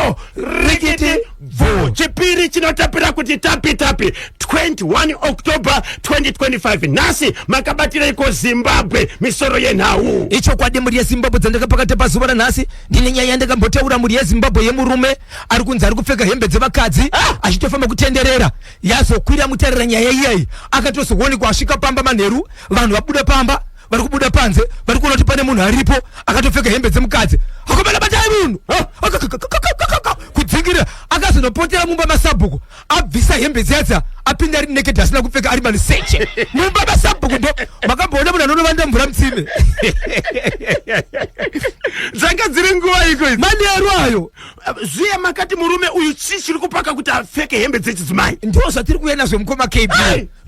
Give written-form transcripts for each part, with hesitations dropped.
Po, rikiti, bvu. Chipiri chinotapira kuti tapi tapi. 21 October 2025. Nhasi makabatireiko Zimbabwe misoro yenhau? Ichokwadi mhuri yeZimbabwe dzandakapakata pazuva ranhasi ndine nyaya yandakambotaura mhuri yeZimbabwe yemurume ari kunzi ari kupfeka hembe dzevakadzi ah! achitofamba kutenderera yazokwira mutarira nyaya iyayi akatozoonekwa asvika pamba manheru vanhu vabuda pamba vari kubuda panze vari kuona kuti pane munhu aripo akatopfeka hembe dzemukadzi akomana batai munhu kudzingirira akazonopotera mumba masabhuku abvisa hembe dziya apinda ari naked asina kupfeka ari maniseche mumba masabhuku ndo makamboona munhu anonovanda mvura mutsime dzanga dziri nguva iko manheru ayo zviye makati murume uyu chii chiri kupaka kuti apfeke hembe dzechidzimai ndo zvatiri kuuya nazvo mukoma kb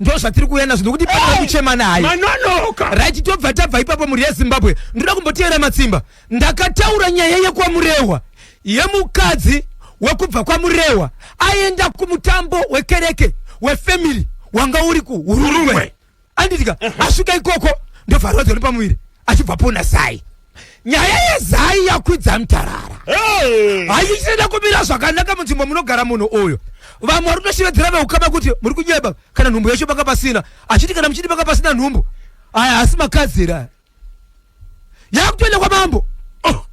ndo zvatiri kuuya nazvo nokuti paa kuchema naye manonoka right tobva tabva ipapo mhuri yezimbabwe ndoda kumboteera matsimba ndakataura nyaya yekwamurehwa yemukadzi wekubva kwamurehwa aenda kumutambo wekereke wefamily wanga uri kuhurungwe anditika asvika ikoko ndobva arwadziwa nepamuviri achibva pona zai nyaya yezai yakwidza mutarara haichisina kumira zvakanaka munzvimbo munogara munhu uyu vamwe vari kutoshevedzera veukama kuti muri kunyeba kana nhumbu yacho panga pasina achiti kana muchiti panga pasina nhumbu aya asi makadzira yakutoenda kwamambo oh.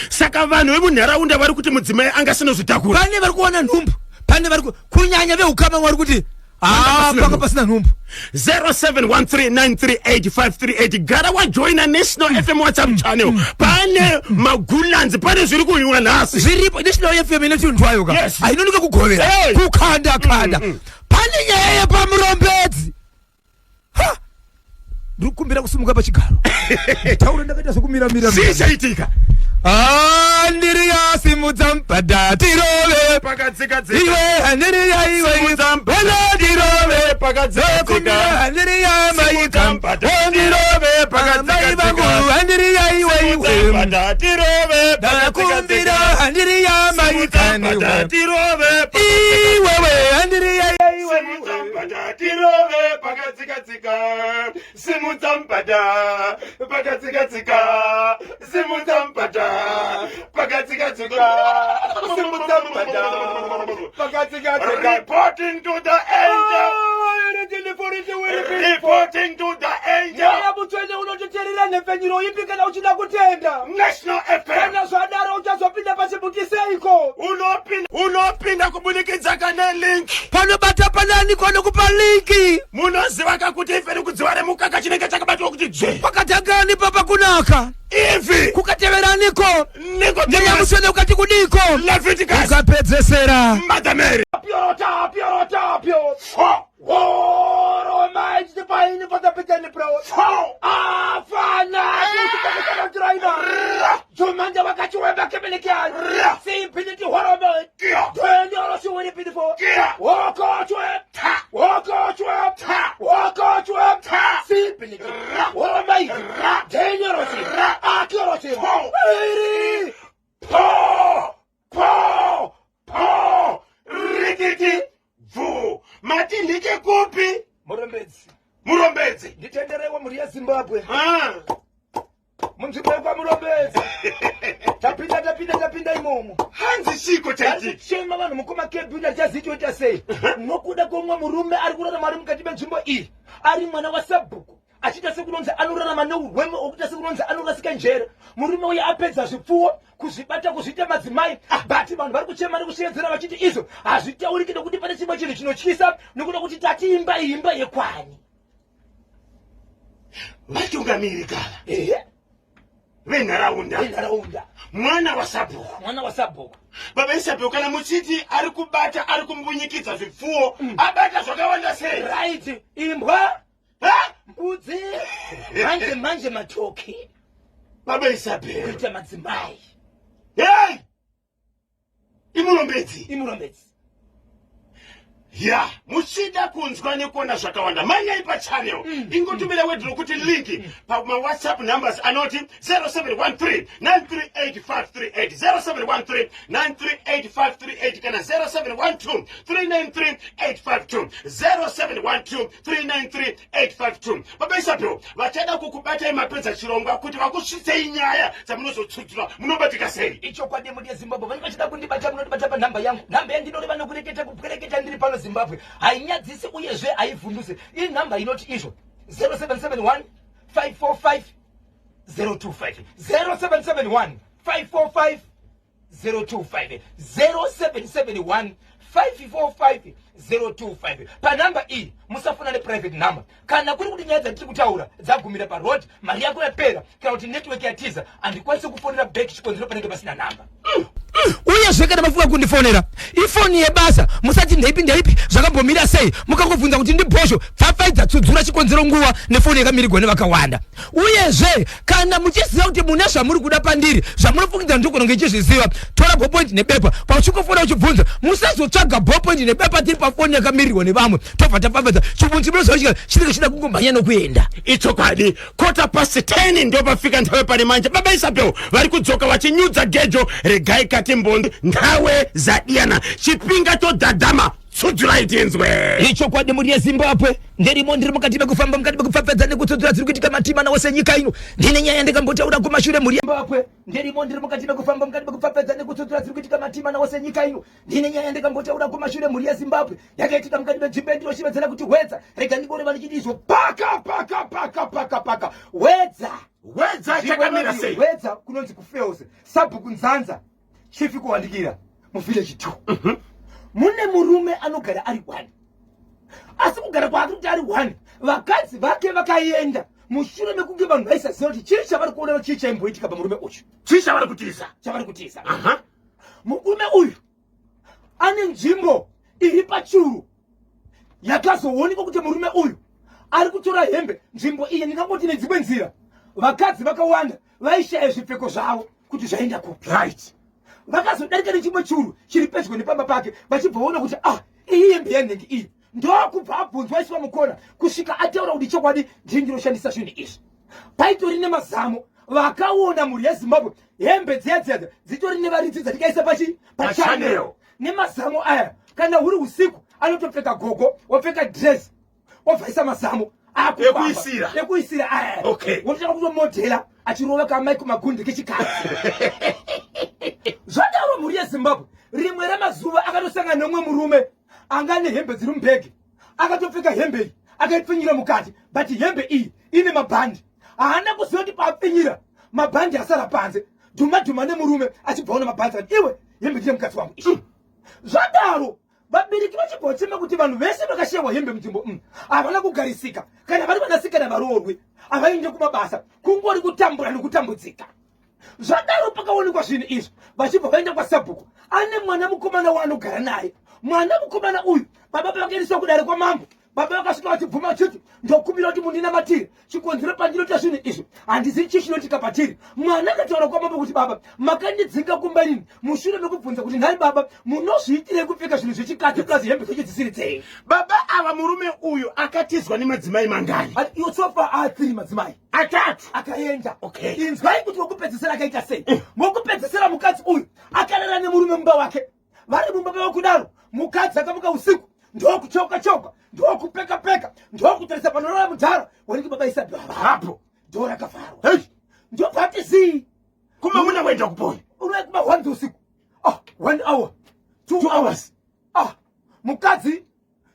Saka vanhu vemunharaunda vari kuti mudzimai anga asinozvitakura. Pane vari kuona nhumbu, pane vari kunyanya veukama vari kuti ah, panga pasina nhumbu. 0713938538 gara wajoina National FM WhatsApp channel. Pane magulanzi, pane zviri kunywa nhasi. Zviripo National FM ine tunhu twayo ka. Yes. Hainonoka kugovera. Hey. Kukanda kanda. Pane nyaya yepamurombedzi. Ha! Ndiri kukumbira kusimuka pachigaro. Taura ndakaita zvekumira mira. Chii chaitika? Andiriya simudza mpada tirove Pakadzika dzika. iwe andiriya iwe Simudza mpada. Wena tirove Pakadzika dzika. Kumbira andiriya Simudza maika mpada. Ndirove Pakadzika mai vangu dzika. andiriya iwe Simudza iwe mpada tirove pakadzika Ndakumbira dzika. andiriya Simudza maika mpada niwe tirove Iwewe andiriya iwe Simudza mpada tirove pakadzika-dzika. Simudza mpada pakadzika-dzika. Simudza mpada pakadzika-dzika. Simudza mpada pakadzika-dzika. Reporting to the angel. Reporting to the angel. Mweya mutsvene unototerera nhepfenyuro ipi kana uchida kutenda. National FM. Kana zvadaro uchazopinda pachibutiseiko? Unopinda unopinda kubudikidza kane link. Panobata panani kwanokupa linki. Munoziva ka kuti ife kudziva remukaka chinenge chakabatwa kuti dzve. Kwakatangani papa kunaka. Ivi. Kukateveraniko. Niko Mweya mutsvene ukati kudiko. Leviticus. Ukapedzesera. Mother Mary. Tapio tapio tapio. Po! Po! Po! Rikiti! Bvu! Mati ndike kupi? Murombedzi. Murombedzi. Nditenderewo mhuri yeZimbabwe. Ah. Munzvimbo yekwaMurombedzi. Tapinda tapinda tapinda imomo. Hanzi chiko chaitika? Chema vanhu mukoma Kebina tichazivi toita sei. Nokuda kwemumwe murume ari kurarama ari mukati menzvimbo iyi. Ari mwana wasabhuku. achiita sekunonzi anorarama neurweme okuita sekunonzi anorasika njere murume uye apedza zvipfuwo kuzvibata kuzviita madzimai ah, but vanhu vari kuchema nekushevedzera vachiti izvo hazvitauriki nekuti pane chimwe chinhu chinotyisa nekuda kuti tati imba iyi imba yekwani vatungamiri kava ehe venharaunda venharaunda mwana wasabhuku mwana wasabhuku baba isabhuku kana muchiti ari kubata ari kumbunyikidza zvipfuwo abata zvakawanda sei right imbwa mbudzi manje manje matoki baba Isabel kuita madzimai hey imurombedzi imurombedzi ya muchida kunzwa nekuona zvakawanda manyai pachannel ingotumira wedhi rokuti link pamawhatsapp numbers anoti 0713 938 538 0713 938 8538 kana 0712 393 852, 0712 393 852. Baba Isabel vachada kukubatai mapedza chirongwa kuti vakusvitsei nyaya dzamunozotsudzura, munobatika sei? Ichokwadi, mudi yeZimbabwe, vanenge vachida kundibata, munondibata panhamba yangu, nhamba yandinoreva nokureketa kupwereketa ndiri pano Zimbabwe. Hainyadzisi uyezve haivhundusi. Inhamba inoti izvo 0771 545 025, 0771 545 025, 0771 545 025. Panhamba iyi musafona neprivate number. Kana kuri kuti nyaya dzatiri kutaura dzagumira paroad, mari yako yapera, kana kuti network yatiza, handikwanisi kufonera back, chikonzero panenge pasina nhamba. Uyezve kana mafunga kundifonera, ifoni yebasa, musati ndeipi ndeipi zvakambomira sei. Mukangobvunza kuti ndibhosho pfapfaidza tsudzura, chikonzero nguva nefoni yakamirigwa nevakawanda. Uyezve kana muchiziva kuti mune zvamuri kuda pandiri zvamunofungidzira ndogona kunge ichizviziva, tora ballpoint nebepa. Pauchingofona uchibvunza, musazotsvaga ballpoint nebepa tiri pafoni yakamirirwa nevamwe, tobva tapfapfadza chibvunzi. Munoziva chinenge chida kungomhanya nokuenda. Ichokwadi. 10:15 ndopafika nthawe pane manje. Baba Isabel vari kudzoka vachinyudza gejo. Regai kati mbondo nthawe zadiyana chipinga chodhadhama. Tsudzurai tinzwe. Ichokwadi, mhuri yeZimbabwe, ndirimo, ndiri mukati mekufamba, mukati mekupfapfadza nekutsudzura dziri kuitika matima nawose nyika ino. Ndine nyaya ndikambotaura kumashure, mhuri yeZimbabwe. Ndirimo, ndiri mukati mekufamba, mukati mekupfapfadza nekutsudzura dziri kuitika matima nawose nyika ino. Ndine nyaya ndikambotaura kumashure, mhuri yeZimbabwe, yakaitika mukati menzvimbo yandinoshevedzera kuti Hwedza. Rega ndingoreva ndichiti izvo paka paka paka paka paka Hwedza. Hwedza chakamira sei? Hwedza kunonzi kuFells, sabhuku Nzanza, chief Kuwandikira, muvillage 2. Mune murume anogara ari one, asi kugara kwaari kuti ari one, vakadzi vake vakaenda mushure mekunge vanhu vaisaziva kuti chii chavari kuona, chii chaimboitika pamurume uyu. Chii chavari kutiza? Chavari kutiza. Murume uyu ane nzvimbo iri pachuru yakazoonekwa kuti murume uyu ari kutora hembe. Nzvimbo iyi, ndingangoti nedzimwe nzira, vakadzi vakawanda vaishaya zvipfeko zvavo kuti zvaenda kupi. Vakazodarika nechimwe churu chiri pedyo nepamba pake, vachibva vaona kuti, ah, iyi hembe yanhenge iyi. Ndokubva abvunzwa, iswa mukona kusvika ataura kuti chokwadi ndii ndinoshandisa zvinhu izvi. Paitori nemazamo vakaona, mhuri yeZimbabwe, hembe dziya dziya dzitori nevaridzi dzatikaisa pachi pachannel. Nemazamo aya, kana huri usiku anotopfeka gogo, wopfeka dress, wobvaisa mazamo. Ekuisira. Ekuisira aya. Wototanga kutomodhela achirova kamike magundi kechikadzi. Zvadaro, mhuri yeZimbabwe, rimwe remazuva akatosangana nemumwe murume anga ane hembe dziri mubhegi. Akatopfeka hembe iyi, akaipfinyira mukati, but hembe iyi ine mabhandi. Haana kuziva kuti paapfinyira mabhandi asara panze. Dhuma dhuma nemurume, achibva ona mabhandi akati, iwe, hembe ndine mukadzi wangu iyi. Zvadaro vabereki vachibva vachema kuti vanhu vese vakashayiwa hembe munzvimbo havana kugarisika. Kana vari vanasikana varoorwe, havaende kumabasa, kungori kutambura nekutambudzika. Zvadaro pakaonekwa zvinhu izvi, vachibva vaenda kwasabhuku. Ane mwana mukomana waanogara naye. Mwana mukomana uyu, baba pavakaendeswa kudare kwamambo, baba vakasvika vachibvuma vachiti, ndokumbira kuti mundinamatire, chikonzero pandinoita zvinhu izvi handizivi chii chinoitika patiri. Mwana akataura kwamambo kuti, baba makandidzinga kumba inini mushure mekubvunza kuti, nhai baba, munozviitirei kupfeka zvinhu zvechikadzi plus hembe dzacho dzisiri dzenyu? Baba ava, murume uyu akatizwa nemadzimai mangani? So far a3 madzimai. Atatu. Akaenda. Okay. Inzwai kuti wokupedzisira akaita sei. Wokupedzisira, mukadzi uyu akarara nemurume mumba wake. Vari mumba mavo kudaro, mukadzi akamuka usiku, ndokuchoka choka, ndokupeka peka, ndokutarisa panorara mudhara wanenge baba Isabel hapo. Dhoo rakavharwa. Hey. Ndobva ati zii. Kuma muna kuenda kuponi. Unoya kuma 1 usiku, ah, 1 hour, 2 hours, ah, mukadzi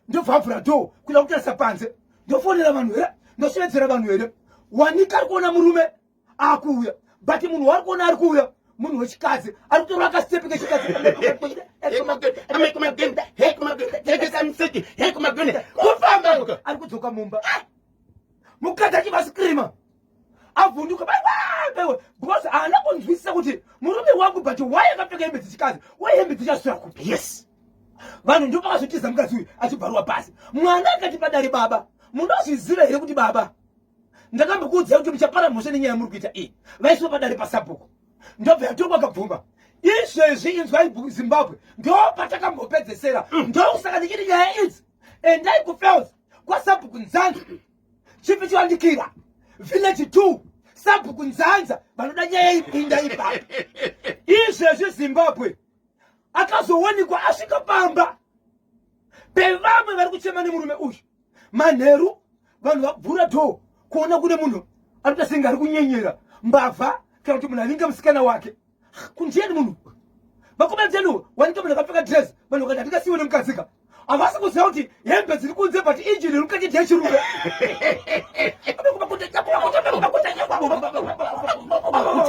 ndobva avhura dhoo kuda kutarisa panze. Ndofonera vanhu here, ndoshevedzera vanhu here, wanika ari kuona murume akuuya, but munhu waari kuona ari kuuya munhu wechikadzi, ari kutorwa akastepe kechikadzi. Kufamba. Ari kudzoka mumba, mukadzi achivascreama, avhunduka baiwe, because haana kunzwisisa kuti murume wangu, but why akapfeka hembe dzechikadzi? Why hembe dzichasvira kupi? Vanhu ndo pakazotiza, mukadzi uyu achibvarwa pasi. Mwana akati padare, baba, munozviziva here kuti baba ndakambokuudzai kuti muchapara mhosva nenyaya yamuri kuita iyi? Vaiswa padare pasabhuku, ndobva yatongwa, akabvuma. Izvezvi inzwai, Zimbabwe, ndo patakambopedzesera. Ndokusaka ndichiti nyaya idzi endai kuFells kwasabhuku Nzanza, chief Chiwandikira, village 2, sabhuku Nzanza. Vanoda nyaya ipinda ipapo. Izvezvi Zimbabwe. Akazowanikwa asvika pamba pevamwe vari kuchema nemurume uyu manheru, vanhu vabvura dhoo kuona kune munhu anoita senge ari kunyenyera mbavha kana kuti munhu aninge musikana wake kunjeni munhu vakomana tenu wanike munhu akapfeka dress, vanhu vakati hatingasiwe nemukadzika. Havasi kuziva kuti hembe dziri kunze, but injini iri mukati ndeyechirume.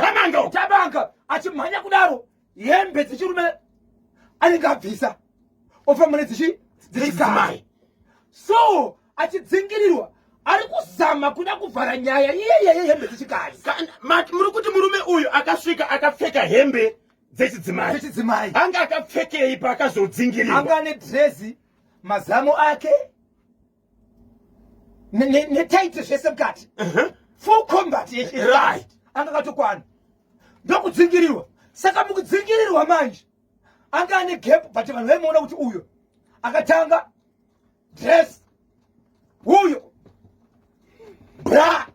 Tamanga. Tabanga achimhanya kudaro, hembe dzechirume anenge abvisa, ofamba nedzichi dzechikadzi. So achidzingirirwa, ari kuzama kuda kuvhara nyaya iyeyeye, hembe dzechikadzi. Muri kuti murume uyu akasvika akapfeka hembe dzechidzimai? Dzechidzimai. Anga akapfekei paakazodzingirirwa? Anga ane dhirezi, mazamo ake netaiti, zvese mukati, full combat. Anga akatokwana, ndokudzingirirwa. Saka mukudzingirirwa manje anga ane gap, but vanhu vaimuona kuti uyo akatanga dress, uyo bra.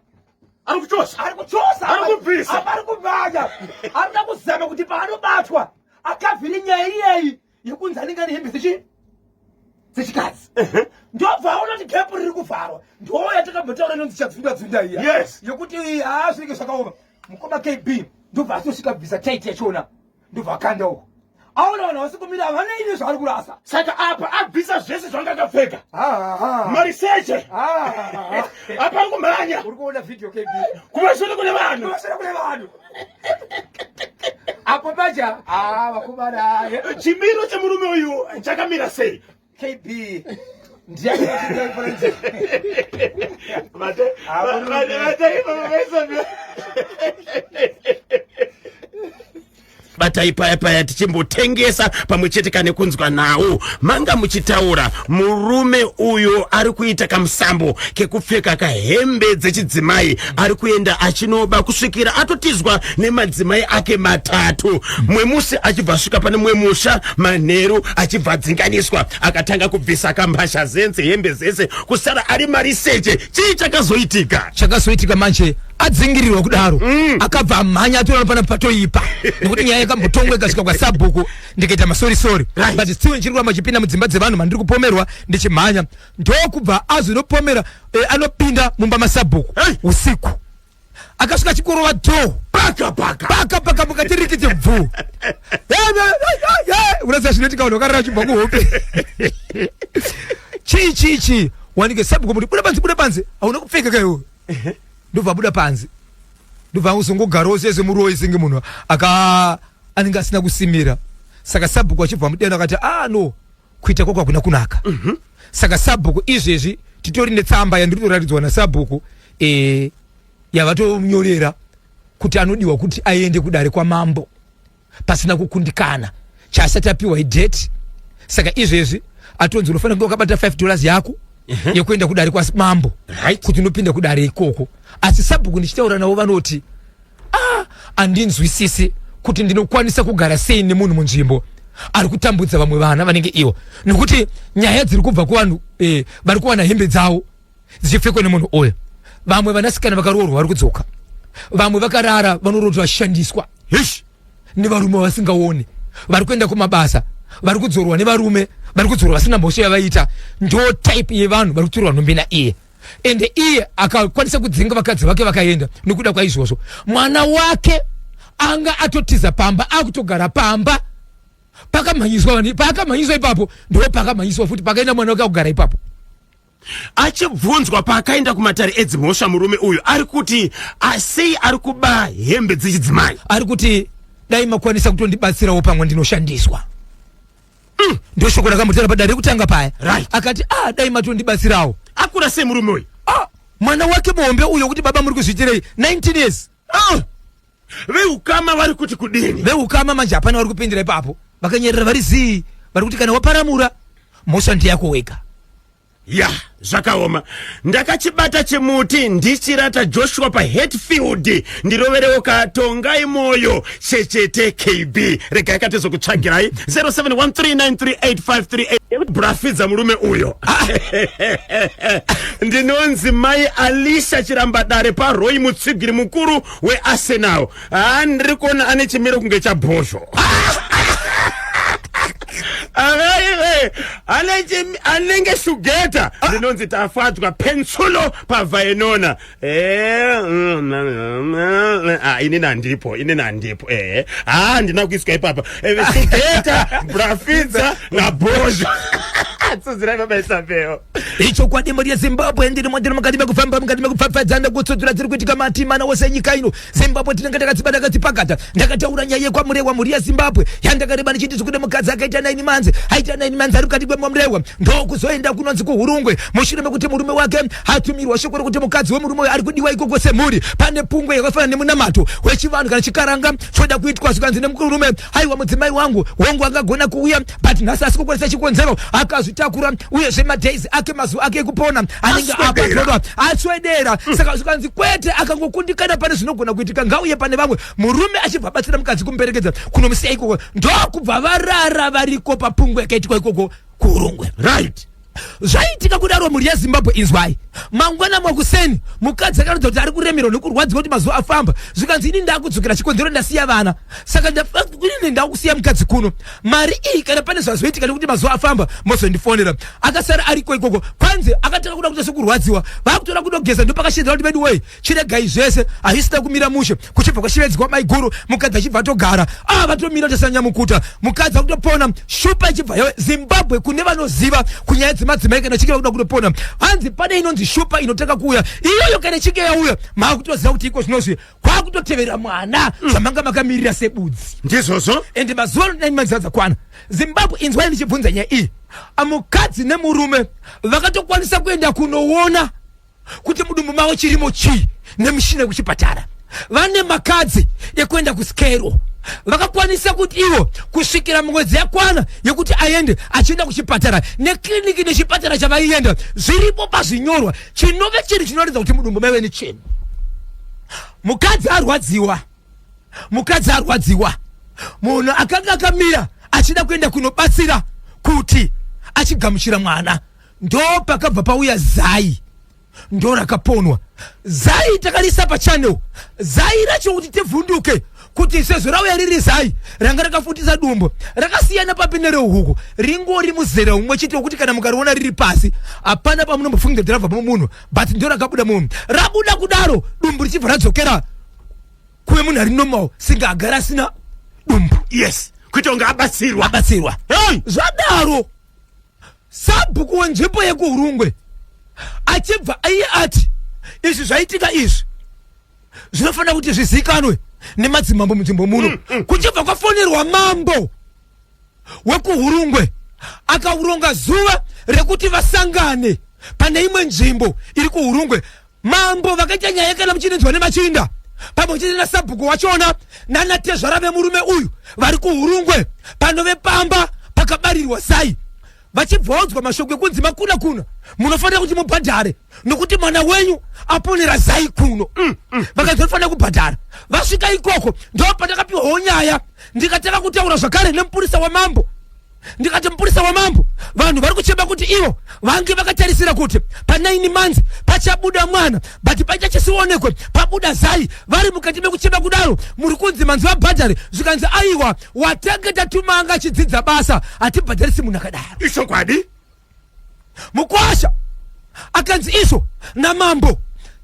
Ari kuchosa. Ari kuchosa. Ari kubvisa. Apa ari kumhanya, arikuda kuzama kuti paanobatwa akavhiri nyaya iyeyi yekunzi anenge ane hembe dzechikadzi. Ndobva aona kuti gap riri kuvharwa, ndo yatakambotaura inonzi chadzunda dzunda iya. Yekuti haa, zvinenge zvakaoma, mukoma KB. Ndobva atosvika bvisa taiti yachona, ndobva akanda uko, aona vanhu havasi kumira, havana zvaari kurasa. Saka apa abvisa zvese zvanga akapfeka, mariseche apa ari kumhanya. Uri kuona video, KB? Kumashure kune vanhu. Kumashure kune vanhu apo paja, vakomana. Chimiro chemurume uyu chakamira sei? KB ndiye. Batai paya paya tichimbotengesa pamwe chete kane kunzwa nhau. Manga muchitaura murume uyo ari kuita kamusambo kekupfeka kahembe dzechidzimai, ari kuenda achinoba kusvikira atotizwa nemadzimai ake matatu. Mumwe musi achibva asvika pane mumwe musha manheru, achibva adzinganiswa, akatanga kubvisa kambasha zenze, hembe zese, kusara ari mariseche. Chii chakazoitika? Chakazoitika manje, adzingirirwa kudaro, akabva amhanya atorana pana patoipa, nekuti nyaya yakambotongwa ikasvika kwasabhuku, ndikaita masorisori. But still ndichiri kuramba chipinda mudzimba dzevanhu mandiri kupomerwa, ndichimhanya, ndokubva azonopomera, anopinda mumba masabhuku. Usiku akasvika chikorova door. Paka paka. Paka paka, mukati rikiti bvu. Unoziva zvinoitika vanhu vakarara chibva kuhope. Chii chii chii, wanike sabhuku muti, "Buda panze, buda panze, hauna kupfeka kaiwe." Ndobva abuda panze, ndobva uzongogarawo seze muroyi, senge munhu aka anenge asina kusimira. Saka sabhuku achibva mudena, akati, "Ah, no, kuita kwako hakuna kunaka." Saka sabhuku izvezvi titori netsamba yandiri kutoratidzwa nasabhuku, yavatonyorera kuti anodiwa kuti aende kudare kwamambo pasina kukundikana. Chaasati apiwa idate. Saka izvezvi atonzi unofanira kunge wakabata $5 yako yekuenda kudare kwamambo, kuti unopinda kudare ikoko. Asi sabhuku ndichitaura navo vanoti, "Ah, handinzwisisi kuti ndinokwanisa kugara sei nemunhu munzvimbo ari kutambudza vamwe vana vanenge ivo, nekuti nyaya dziri kubva kuvanhu, vari kuwana hembe dzavo dzichipfekwa nemunhu uyu. Vamwe vanasikana vakaroorwa vari kudzoka, vamwe vakarara vanorotwa vachishandiswa nevarume vasingaoni, vari kuenda kumabasa vari kudzorwa nevarume, vari kudzorwa vasina mhosva yavaita. Ndo type yevanhu vari kutorwa nhumbi naiye. Ende iye akakwanisa kudzinga vakadzi vake vakaenda. Nekuda kwaizvozvo, mwana wake anga atotiza pamba, akutogara pamba pakamhanyiswa vanhu. Paakamhanyiswa ipapo, ndo pakamhanyiswa futi pakaenda mwana wake akugara ipapo. Achibvunzwa paakaenda kumatare edzimhosva, murume uyu ari kuti asei ari kuba hembe dzechidzimai? Ari kuti, "Dai makwanisa kutondibatsirawo, pamwe ndinoshandiswa." Ndo shoko rakambotaura padare rekutanga paya. Akati, "Ah, dai matondibatsirawo." Akura sei murume uyu? Ah, mwana wake muhombe uyo kuti, "Baba, muri kuzviitirei?" 19 years. Ah! Veukama vari kuti kudini? Veukama manje hapana vari kupindira ipapo, vakanyerera, vari zii. Vari kuti kana waparamura, mhosva ndeyako wega. Ya, zvakaoma. Ndakachibata chimuti ndichirata Joshua paHatfield, ndiroverewo katongai moyo chechete. KB, regai katizokutsvagirai 0713938538. Brafidza murume uyo. Ndinonzi mai Alisha Chirambadare paRoy, mutsigiri mukuru weArsenal. Ha, ndiri kuona ane chimiro kunge chabhozho. Anenge shugeta ah. Ndinonzi Tafadzwa Pensulo pavaenona. Eh, ah, inini handipo, inini handipo. Eh, ah, handina kuiswa ipapa. Eh, shugeta Brafidza naBhozho. Tsudzirai baba Isabel. Ichokwadi mhuri yeZimbabwe, ndirimo ndiri mukati mekufamba, mukati mekupfapfadza nekutsudzura dziri kuitika mati mana wose enyika ino Zimbabwe. Tinenge takatsibata takadzipakata. Ndakataura nyaya yekwaMurewa, mhuri yeZimbabwe, yandakareba ndichiti zvikude mukadzi akaita 9 months, aita 9 months ari mukati kweMurewa, ndokuzoenda kunonzi kuHurungwe mushure mekuti murume wake atumirwa shoko rekuti mukadzi wemurume uyu ari kudiwa ikoko semhuri. Pane pungwe yakafanana nemunamato wechivanhu kana chikaranga choda kuitwa, zvikanzi nemurume, aiwa, mudzimai wangu hongu angagona kuuya, but nhasi asi kukwanisa chikonzero akazvitakura, uyezve madays ake, mazuva ake ekupona anenge apatodwa aswedera. Saka zvikanzi kwete, akangokundikana pane zvinogona kuitika, ngauye pane vamwe. Murume achibva abatsira mukadzi kumuperekedza kunomusiya ikoko, ndokubva varara variko papungwe yakaitikwa ikoko kuHurungwe. Right. Zvaitika kudaro, mhuri yeZimbabwe, inzwai. Mangwana mwakuseni mukadzi akaratidza kuti ari kuremerwa nekurwadziwa kuti mazuva afamba. Zvikanzi, ini ndakudzokera, chikonzero ndasiya vana, saka inini ndakusiya mukadzi kuno. Mari iyi, kana pane zvazoitika nekuti mazuva afamba, mozondifonera. Akasara ariko ikoko. Kwanzi akatanga kuda kuita sekurwadziwa, vakutora kudogeza, ndopakashedzera kuti vedu wei, chiregai zvese, hazvisina kumira mushe. Kuchibva kwashevedzwa maiguru, mukadzi achibva atogara. Ah, vatomira tasanyamukuta, mukadzi akutopona. Shupa ichibva yawe Zimbabwe. Kune vanoziva kunyaya dzemadzimai, kana chinge vakuda kutopona, hanzi pane inonzi shupa inotanga kuuya iyoyo. Kana ichinge yauya, maakutoziva kuti iko zvinozvi kwakutotevera mwana zvamanga makamirira sebudzi. Ndizvozvo. Ende mazuva ano dai maziva dzakwana. Zimbabwe, inzwai ndichibvunza nyaya iyi. Mukadzi nemurume vakatokwanisa kuenda kunoona kuti mudumbu mavo chirimo chii nemishina yekuchipatara. Vane makadzi ekuenda kusikero, vakakwanisa kuti ivo kusvikira mwedzi yakwana yekuti aende achienda kuchipatara, nekiriniki nechipatara chavaienda zviripo pazvinyorwa, chinove chinhu chinoratidza kuti mudumbu maive nechinhu. Mukadzi arwadziwa, mukadzi arwadziwa, munhu akanga akamira achida kuenda kunobatsira kuti achigamuchira mwana, ndo pakabva pauya zai, ndo rakaponwa zai. Takarisa pachannel zai racho kuti tivhunduke kuti sezvo rauya riri zai ranga rakafutisa dumbu, rakasiyana papi nerehuku? Ringori muzera umwe chete wekuti kana mukariona riri pasi, hapana pamunombofunga kuti rabva mumunhu, but ndo rakabuda munhu. Rabuda kudaro, dumbu richibva radzokera kuve munhu ari normal, singe agara asina dumbu. Yes, kuita kunge abatsirwa. Abatsirwa. Hey! Zvadaro, sabhuku wenzvimbo yekuHurungwe achibva iye ati izvi zvaitika izvi zvinofanira kuti zvizikanwe nemadzimambo munzvimbo muno. Kuchibva kwafonerwa mambo wekuHurungwe, akauronga zuva rekuti vasangane pane imwe nzvimbo iri kuHurungwe. Mambo vakaita nyaya kana muchininzwa nemachinda pamwe chete nasabhuku wachona nanatezvara vemurume uyu vari kuHurungwe, panove pamba pakabarirwa zai, vachibva vaudzwa mashoko ekunzi makuna kuna munofanira kuti mubhadhare nokuti mwana wenyu aponera zai kuno. Vakanzi vanofanira kubhadhara. Vasvika ikoko, ndo pandakapiwawo nyaya, ndikatanga kutaura zvakare nemupurisa wamambo. Ndikati, mupurisa wamambo, vanhu vari kuchema kuti ivo vange vakatarisira kuti pa9 months pachabuda mwana, but paita chisionekwe, pabuda zai. Vari mukati mekuchema kudaro, muri kunzi manzi vabhadhare. Zvikanzi, aiwa, watange tatuma anga achidzidza basa, hatibhadharisi munhu akadaro. Ichokwadi. Mukwasha akanzi izvo namambo,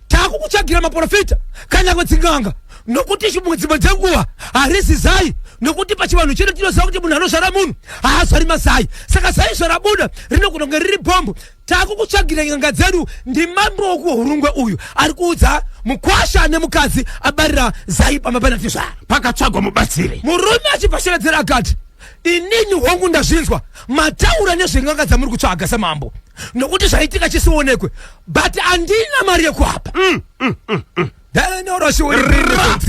takukutsvagira maprofita kana dzing'anga, nokuti chimwe dzimwe dzenguva harisi zai, nokuti pachivanhu chedu tinoziva kuti munhu anozvara munhu haazvari mazai, saka zai zvarabuda rinogona kunge riri bhombo. Takukutsvagira n'anga dzedu. Ndimambo wokuHurungwe uyu ari kuudza mukwasha nemukadzi abarira zai pamba panatezvara. Pakatsvagwa mubatsiri. Murume achibva shevedzera akati, inini hongu ndazvinzwa mataura nezven'anga dzamuri kutsvaga samambo, nokuti zvaitika chisionekwe, but handina mari yekuapa.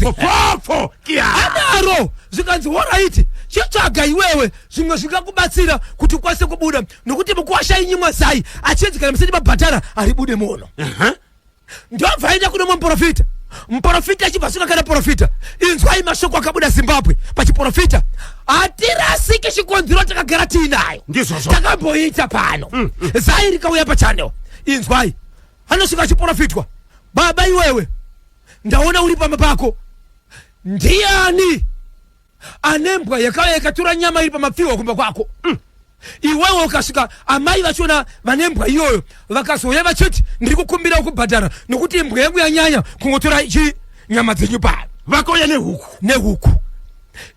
Fofo kia. Adaro, zvikanzi, alright, chitsvaga iwewe zvimwe zvingakubatsira kuti ukwanise kubuda, nokuti mukuwasha inyimwa zai achinzi kana musati mabhadhara haribude muno. Ndobva aenda kuno muprofita. Muprofita achibva svika kana profita, inzwai mashoko akabuda Zimbabwe pachiprofita. Hatirasiki, chikonzero takagara tiinayo. Ndizvozvo. Takamboita pano zai rikauya pachannel. Inzwai, anosvika achiprofitwa, baba iwewe, ndaona uri pamba pako, ndiani ane mbwa yakauya ikatora nyama iri pamapfihwa kumba kwako? Iwewe ukasvika amai vachona vane mbwa iyoyo vakazouya vachiti ndiri kukumbira kubhadhara nokuti imbwa yangu yanyanya kungotora chi nyama dzenyu pano. Vakauya nehuku. Nehuku.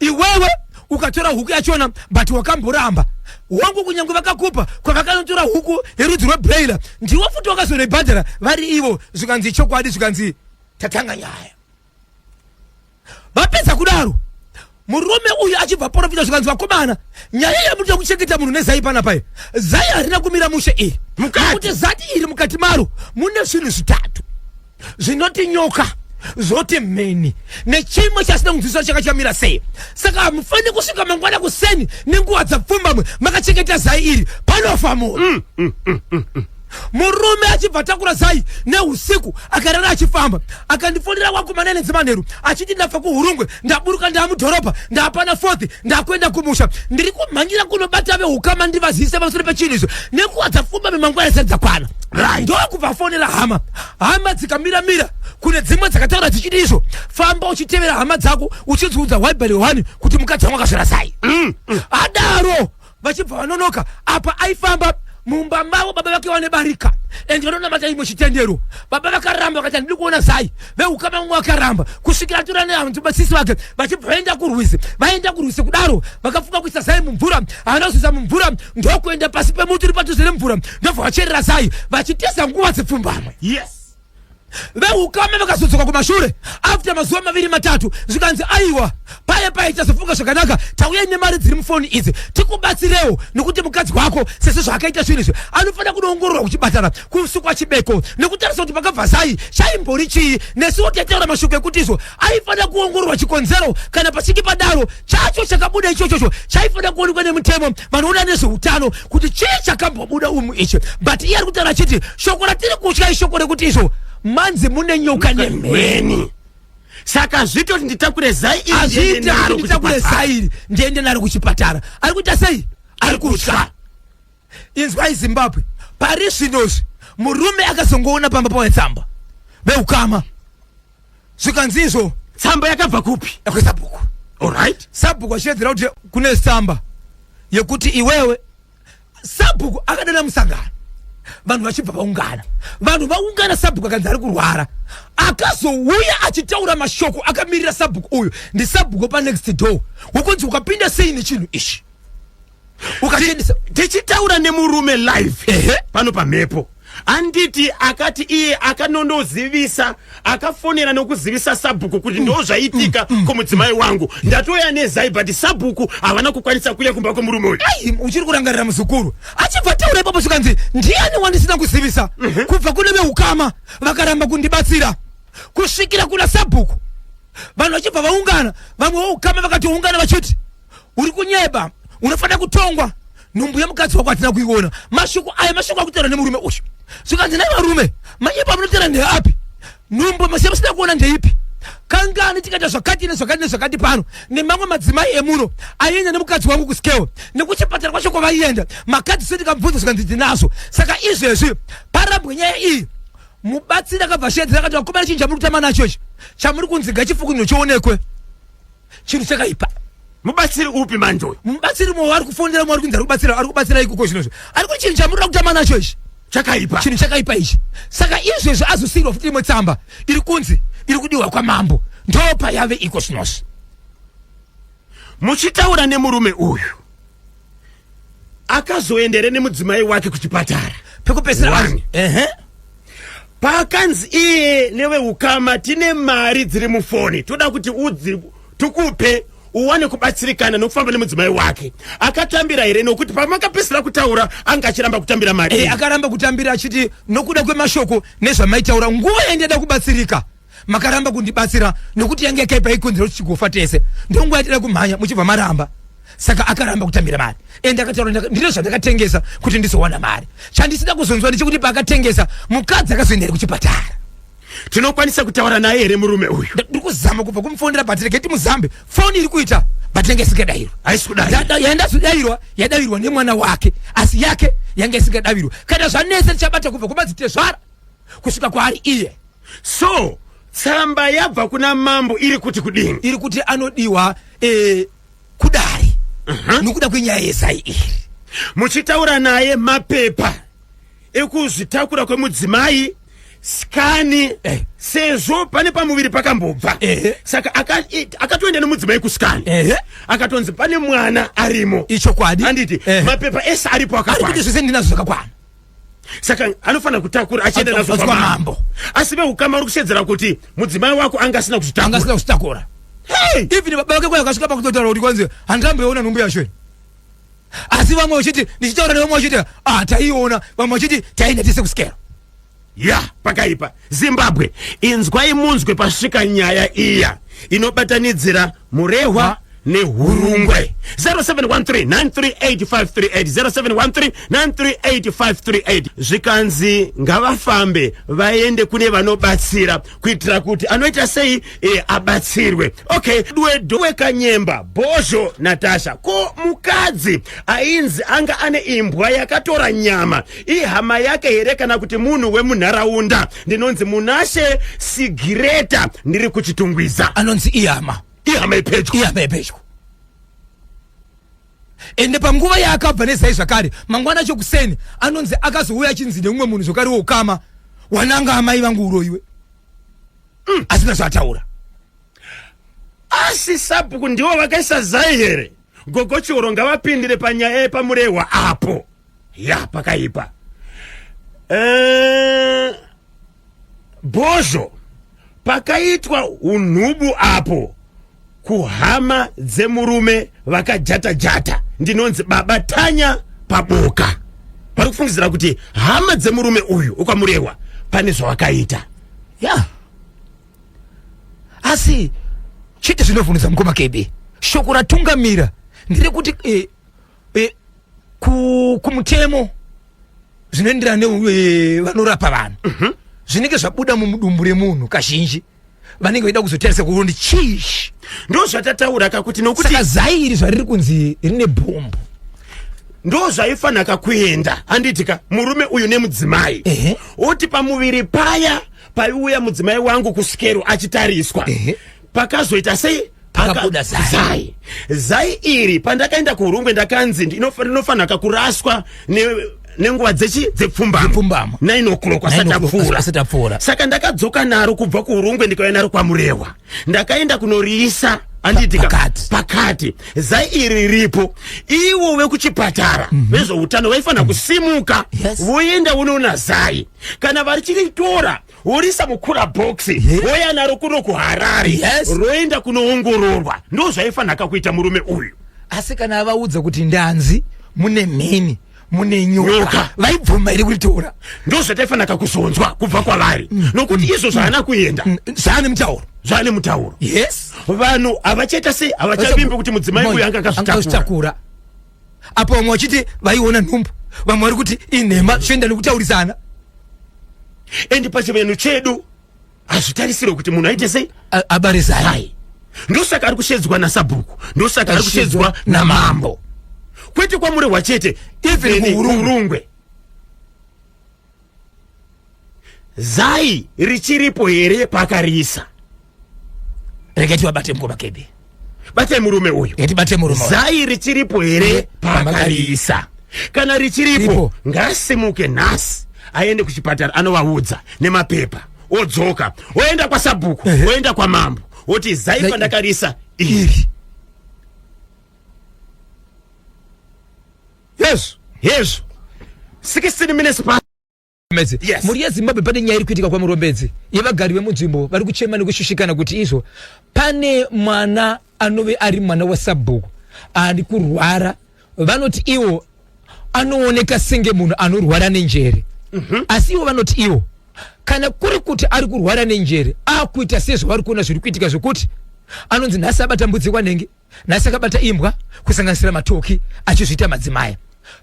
Iwewe ukatora huku yachona but wakamboramba wangu kunyange vakakupa kwavakanotora huku yerudzi rwebroiler ndiwo futi wakazonoibhadhara vari ivo. Zvikanzi chokwadi, zvikanzi tatanga nyaya. Vapedza kudaro murume uyu achibva porofita, zvikanzi vakomana, nyaya yamunoda kuchengeta munhu nezai panapai, zai harina kumira mushe iri. Mukati. Nekuti zati iri mukati maro mune zvinhu zvitatu zvinoti nyoka, zvoti mheni nechimwe chasina kunzwisisa chaka chamira sei. Saka hamufaniri kusvika mangwana kuseni nenguva dzapfumbamwe makachengeta zai iri, panofa munhu. Murume achibva takura zai neusiku akarara achifamba, akandifonera kwakumana nedzimanheru achiti ndabva kuHurungwe, ndaburuka, ndaamudhorobha, ndaapana fourth, ndakuenda kumusha, ndiri kumhanyira kunobata veukama ndivazivise pamusoro pechinhu izvo nenguva dzapfumbamwe mangwana zisati dzakwana. Ndokubva afonera hama, hama dzikamira-mira. Kune dzimwe dzakataura dzichiti izvo famba uchitevera hama dzako uchidziudza one by one kuti mukadzi wangu akasvera zai. Adaro vachibva vanonoka. Apa aifamba mumba mavo baba vake vane barika and vanonamata imwe chitendero. Baba vakaramba vakati handidi kuona zai. Veukama vamwe vakaramba kusvikira atora nehanzvasisi vake vachibva vaenda kurwizi. Vaenda kurwizi kudaro vakafunga kuisa zai mumvura, haana kuzoisa mumvura, ndokuenda pasi pemuti uri padhuze nemvura, ndobva vacherera zai vachitiza nguva dzepfumbamwe. Veukama vakazodzoka kumashure after mazuva maviri matatu, zvikanzi aiwa, paye paye tazofunga zvakanaka, tauyai nemari dziri mufoni idzi tikubatsirewo nekuti mukadzi wako sezvo zvaakaita zvinhu izvi anofanira kunoongororwa kuchipatara, kusukwa chibeko nekutarisa kuti pakabva zai chaimbori chii. Nesuwo taitaura mashoko ekuti izvo aifanira kuongororwa chikonzero, kana pachinge padaro chacho chakabuda ichochocho chaifanira kuonekwa nemutemo vanoona nezveutano kuti chii chakambobuda umu ichi. But iye ari kutaura achiti shoko ratiri kutya ishoko rekuti izvo manzi mune nyoka nemheni. Saka zvitoti nditakure zai iri ndiende Hazviite naro kuti nditakure kuchipatara. zai iri ndiende naro kuchipatara. Ari kuita sei? Ari kutya. Inzwai Zimbabwe, pari zvinozvi murume akazongoona pamba pawetsamba veukama, zvikanzi izvo Tsamba yakabva kupi? Kwesabhuku. Sabhuku achiedzera kuti kune tsamba yekuti iwewe. Sabhuku akadana musangano, vanhu vachibva vaungana. Vanhu vaungana, sabhuku akanzi ari kurwara. Akazouya achitaura mashoko akamirira sabhuku uyu ndisabhuku panext door wokunzi ukapinda sei nechinhu ichi ukachiendesa. Tichitaura nemurume live pano pamhepo, anditi akati iye akanondozivisa, akafonera nokuzivisa sabhuku kuti ndo zvaitika kumudzimai wangu, ndatoya nezai, but sabhuku havana kukwanisa kuuya kumba kwemurume uyu. Ai, uchiri kurangarira muzukuru. Achibva taura ipapo zvikanzi ndiani wandisina kuzivisa? Kubva kune veukama vakaramba kundibatsira kusvikira kuna sabhuku. Vanhu vachibva vaungana, vamwe veukama vakatoungana vachiti uri kunyeba, unofanira kutongwa, nhumbu yemukadzi wako hatina kuiona. Mashoko aya mashoko akutaura nemurume uyu. Zvikanzi nai varume, manyepo amunotaura ndeapi? Nhumbu masiya musina kuona ndeipi? Kangani tikaita zvakati nezvakati nezvakati pano nemamwe madzimai emuno aienda nemukadzi wangu kusikewo nekuchipatara kwacho kwavaienda makadzi se tikamubvunza zvikanzi tinazvo. Saka izvezvi parambwe nyaya iyi. Mubatsiri akabva shedzera akati vakomana, chinhu chamuri kutamba nacho ichi chamuri kunzi ngachifukunwe chionekwe chinhu chakaipa. Mubatsiri upi manje uyu? Mubatsiri mumwe waari kufonera, mumwe ari kunzi ari kubatsira, ari kubatsira ikoko zvinozvo, ari kuti chinhu chamuri kuda kutamba nacho ichi chakaipa, chinhu chakaipa ichi. Saka izvezvi azosiyirwa futi imwe tsamba iri kunzi iri kudiwa kwamambo, ndopa yave iko zvinozvi. Muchitaura nemurume uyu, akazoendere nemudzimai wake kuchipatara pekupedzisira? One. Pakanzi iye neveukama tine mari dziri mufoni, toda kuti udzi tikupe uwane kubatsirikana nokufamba nemudzimai wake, akatambira here? Nokuti pamakapedzisira kutaura anga achiramba kutambira mari. Akaramba kutambira achiti nokuda kwemashoko nezvamaitaura nguva yandaida kubatsirika makaramba kundibatsira nokuti yange yakaipa ikonzera kuti tigofa tese, ndonguva yatida kumhanya muchibva maramba. Saka akaramba kutambira mari and akataura ndine zvandakatengesa kuti ndizowana mari. Chandisida kuzonzwa ndechekuti paakatengesa mukadzi akazoenda here kuchipatara. Tinokwanisa kutaura naye here murume uyu? Ndiri kuzama kubva kumufonera, but regai timuzambe. Foni iri kuita but yange isingadayirwa. Haisi kudai. Yandazodairwa yadavirwa nemwana wake, asi yake yange isingadayirwa. Kana zvanetsa tichabata kubva kumadzitezvara kusvika kwaari iye. So tsamba yabva kuna mambo iri kuti kudini? Iri kuti anodiwa kudare nokuda kwenyaya yezai iri. Muchitaura naye mapepa ekuzvitakura kwemudzimai skani Eh. sezvo pane pamuviri pakambobva Ehe. saka akatoenda nemudzimai kuskani Ehe. Akatonzi pane mwana arimo. Ichokwadi. Handiti? Mapepa ese aripo. Ari kuti akakwana. Zvese ndinazvo zvakakwana. Saka anofanira kutakura achienda nazvo Kwa kwamambo. mambo. Asi veukama uri kushedzera kuti mudzimai wako anga asina Anga kuzvitakura. asina kuzvitakura. Hey! Even baba vake kwaya akasvika pakutotaura kuti kwanzi handiramboiona nhumbu yacho ini. Asi vamwe vachiti, ndichitaura nevamwe vachiti, ah, taiona. Vamwe vachiti taenda tese kusikero. Ya, pakaipa. Zimbabwe, inzwai munzwe pasvika nyaya iya inobatanidzira Murehwa neHurungwe. 0713938538, 0713938538. Zvikanzi ngavafambe vaende kune vanobatsira kuitira kuti anoita sei abatsirwe. Okay, dwedowe Kanyemba Bhozho Natasha, ko mukadzi ainzi anga ane imbwa yakatora nyama ihama yake here kana kuti munhu wemunharaunda? Ndinonzi Munashe Sigireta, ndiri kuChitungwiza. Anonzi ihama. Ihama yepedyo. Ihama yepedyo. Ende panguva yaakabva nezai zvakare mangwana acho kuseni, anonzi akazouya achinzi neumwe munhu zvakare woukama, wananga amai vangu uroiwe, asina zvaataura. Asi sabhuku ndivo vakaisa zai here? Gogo Chioro ngavapindire panyaya yepaMurehwa apo. Ya, pakaipa. Bhozho, pakaitwa unhubu apo kuhama dzemurume vakajata jata. Ndinonzi Baba Tanya paBoka. Vari kufungidzira kuti hama dzemurume uyu ukwaMurehwa pane zvavakaita. Ya, asi chete zvinovhunduza, mukoma KB, shoko ratungamira nderekuti kumutemo zvinoenderana nevanorapa vanhu, zvinenge zvabuda mumudumbu remunhu, kazhinji vanenge vaida kuzotarisa kuona chii. Ndo zvatataura kakuti nokuti Saka zai iri zvariri kunzi rine bhombu. Ndo zvaifanaka kuenda, handitika? Murume uyu nemudzimai oti pamuviri paya paiuya mudzimai wangu kusikero achitariswa, pakazoita sei? Pakabuda zai. Zai. Zai iri pandakaenda kuHurungwe ndakanzi rinofanira kuraswa nenguva dzechi dzepfumbamwe. Dzepfumbamwe. 9 o'clock asati 9 o'clock apfuura. Asati apfuura. Saka ndakadzoka naro kubva kuHurungwe, ndikauya naro kwaMurehwa, ndakaenda kunoriisa, handitika? Pakati. Pakati. Zai iri riripo, ivo vekuchipatara vezveutano vaifanira kusimuka, voenda vonoona zai. Kana varichiritora, worisa mukura box, voya naro kuno kuHarare, roenda kunoongororwa. Ndo zvaifanira kuita murume uyu. Asi kana avaudza kuti ndanzi mune mheni, mune nyoka, Nyoka. Vaibvuma here kuritora? Ndo zvataifanira kuzonzwa kubva kwavari, nokuti izvo zvaana kuenda Zvaane mutauro. Zvaane mutauro. Vanhu havachaita sei, havachavimbi kuti mudzimai uyu anga akazvitakura. Akazvitakura. Apo vamwe vachiti vaiona nhumbu, vamwe vari kuti inhema, zvoenda nekutaurisana. And pachivanhu chedu hazvitarisirwe kuti munhu aite sei? Abare zai. Zai. Ndosaka ari kushedzwa nasabhuku, ndosaka ari kushedzwa namambo, kwete kwaMurehwa chete, even even kuHurungwe. kuHurungwe. Zai richiripo here pakarisa? Regai tivabate, mukoma KB. Batai murume uyu. Regai tibate murume uyu. Zai richiripo here pakarisa? Kana richiripo, Ripo. ngasimuke nhasi aende kuchipatara anovaudza nemapepa, odzoka, oenda kwasabhuku, oenda kwamambo, oti zai pandakarisa iri. Iri. Yes. Hezvo, 16 minutes past. Murombedzi. Yes. Mhuri yeZimbabwe, pane nyaya iri kuitika kwaMurombedzi yevagari vemunzvimbo vari kuchema nekushushikana kuti izvo pane mwana anove ari mwana wasabhuku ari kurwara. Vanoti iwo anooneka senge munhu anorwara nenjere, asi ivo vanoti iwo kana kuri kuti ari kurwara nenjere, akuita sezvavari kuona zviri kuitika zvekuti anonzi nhasi abata mbudzi kwanenge, nhasi akabata imbwa, kusanganisira matoki, achizviita madzimai.